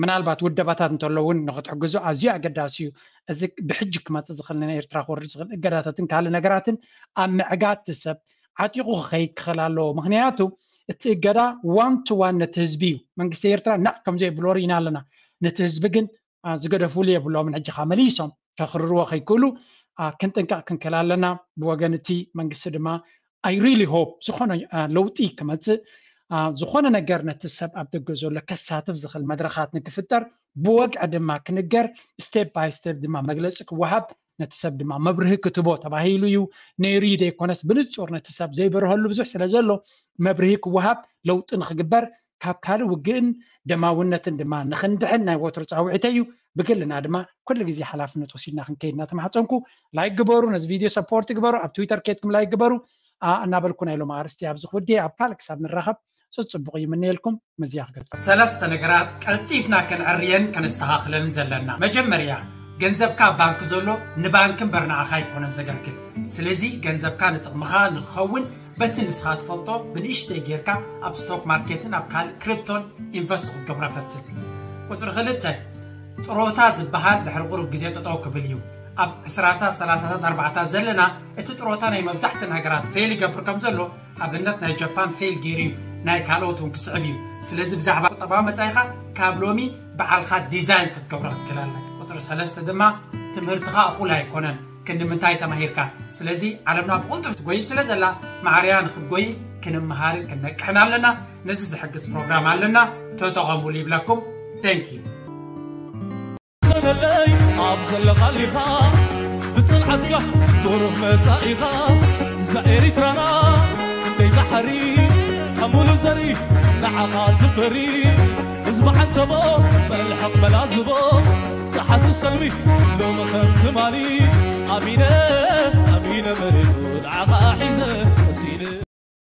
ምናልባት ውደባታት እንተሎ እውን ንክትሕግዙ ኣዝዩ ኣገዳሲ እዩ። እዚ ብሕጂ ክመፅእ ዝኽእል ንኤርትራ ክወርድ ዝኽእል እገዳታትን ካልእ ነገራትን ኣብ ምዕጋት ሰብ ዓጢቑ ክኸይድ ክኽእል ኣለዎ። ምክንያቱ እቲ እገዳ ዋን ቱ ዋን ነቲ ህዝቢ እዩ። መንግስቲ ኤርትራ ነቕ ከምዘይብሎ ርኢና ኣለና። ነቲ ህዝቢ ግን ዝገደፍሉ የብሎምን። ሕጂ ከ መሊሶም ከኽርርዎ ከይክእሉ ክንጥንቀቕ ክንክእል ኣለና። ብወገን እቲ መንግስቲ ድማ I really hope ዝኾነ ለውጢ ክመፅእ ዝኾነ ነገር ነቲ ሰብ ኣብ ደገ ዘሎ ከሳትፍ ዝኽእል መድረኻት ንክፍጠር ብወግዒ ድማ ክንገር step by step ድማ መግለፂ ክወሃብ ነቲ ሰብ ድማ መብርሂ ክትቦ ተባሂሉ እዩ ነይሩ እዩ ዘይኮነስ ብንፁር ነቲ ሰብ ዘይበርሀሉ ብዙሕ ስለ ዘሎ መብርሂ ክወሃብ ለውጢ ንክግበር ካብ ካልእ ውግእን ደማውነትን ድማ ንክንድሕን ናይ ወትሩ ፃውዒተይ እዩ። ብግልና ድማ ኩሉ ግዜ ሓላፍነት ወሲድና ክንከይድ እናተማሕፀንኩ ላይክ ግበሩ፣ ነዚ ቪድዮ ሰፖርት ግበሩ፣ ኣብ ትዊተር ኬድኩም ላይክ ግበሩ እናበልኩ ናይ ሎም ኣርስቲ ኣብዚ ክውድየ ኣብ ካልእ ክሳብ ንራኸብ ፅፅቡቕ ይምነየልኩም። ምዝያ ክገልፅ ሰለስተ ነገራት ቀልጢፍና ከነዕርየን ከነስተኻኽለን ዘለና። መጀመርያ ገንዘብካ ኣብ ባንክ ዘሎ ንባንክ እምበር ንዓኻ ኣይኮነን ዘገልግል። ስለዚ ገንዘብካ ንጥቕምኻ ንክኸውን በቲ ንስኻ ትፈልጦ ብንእሽተይ ጌርካ ኣብ ስቶክ ማርኬትን ኣብ ካልእ ክሪፕቶን ኢንቨስት ክትገብሮ ፈትን። ቁፅሪ ክልተ ጥሮታ ዝበሃል ድሕሪ ቁሩብ ግዜ ጠጠው ክብል እዩ። ኣብ ዕስራታት ሰላሳታት ኣርባዕታት ዘለና እቲ ጥሮታ ናይ መብዛሕተን ሃገራት ፌል ይገብር ከም ዘሎ ኣብነት ናይ ጃፓን ፌል ገይሩ እዩ ናይ ካልኦት እውን ክስዕብ እዩ። ስለዚ ብዛዕባ ቁጠባዊ መፃኢኻ ካብ ሎሚ በዓልኻ ዲዛይን ክትገብሮ ክትክእል ኣለካ። ቁፅሪ ሰለስተ ድማ ትምህርትኻ እኹል ኣይኮነን። ክንዲ ምንታይ ተማሂርካ? ስለዚ ዓለምና ብቕልጡፍ ትጎይ ስለ ዘላ ማዕርያ ንክትጎይ ክንመሃርን ክንነቅሕን ኣለና። ነዚ ዝሕግዝ ፕሮግራም ኣለና፣ ተጠቐሙሉ ይብለኩም። Thank you። ከነለይ ኣብ ዘለኻሊኻ ብፅንዓትካ ብሩህ መፃኢኻ እዛ ኤሪትራና እንደይ ባሕሪ ካብ ሙሉ ዘሪ ንዓኻ ዝፈሪ ህዝቢ ዓንተቦ መልሕቕ መላዝቦ ዝሓስብ ሰልሚ ሎሚ ከም ትማሊ ኣሚነ ኣሚነ መሬቱ ንዓኻ ሒዘ መሲለ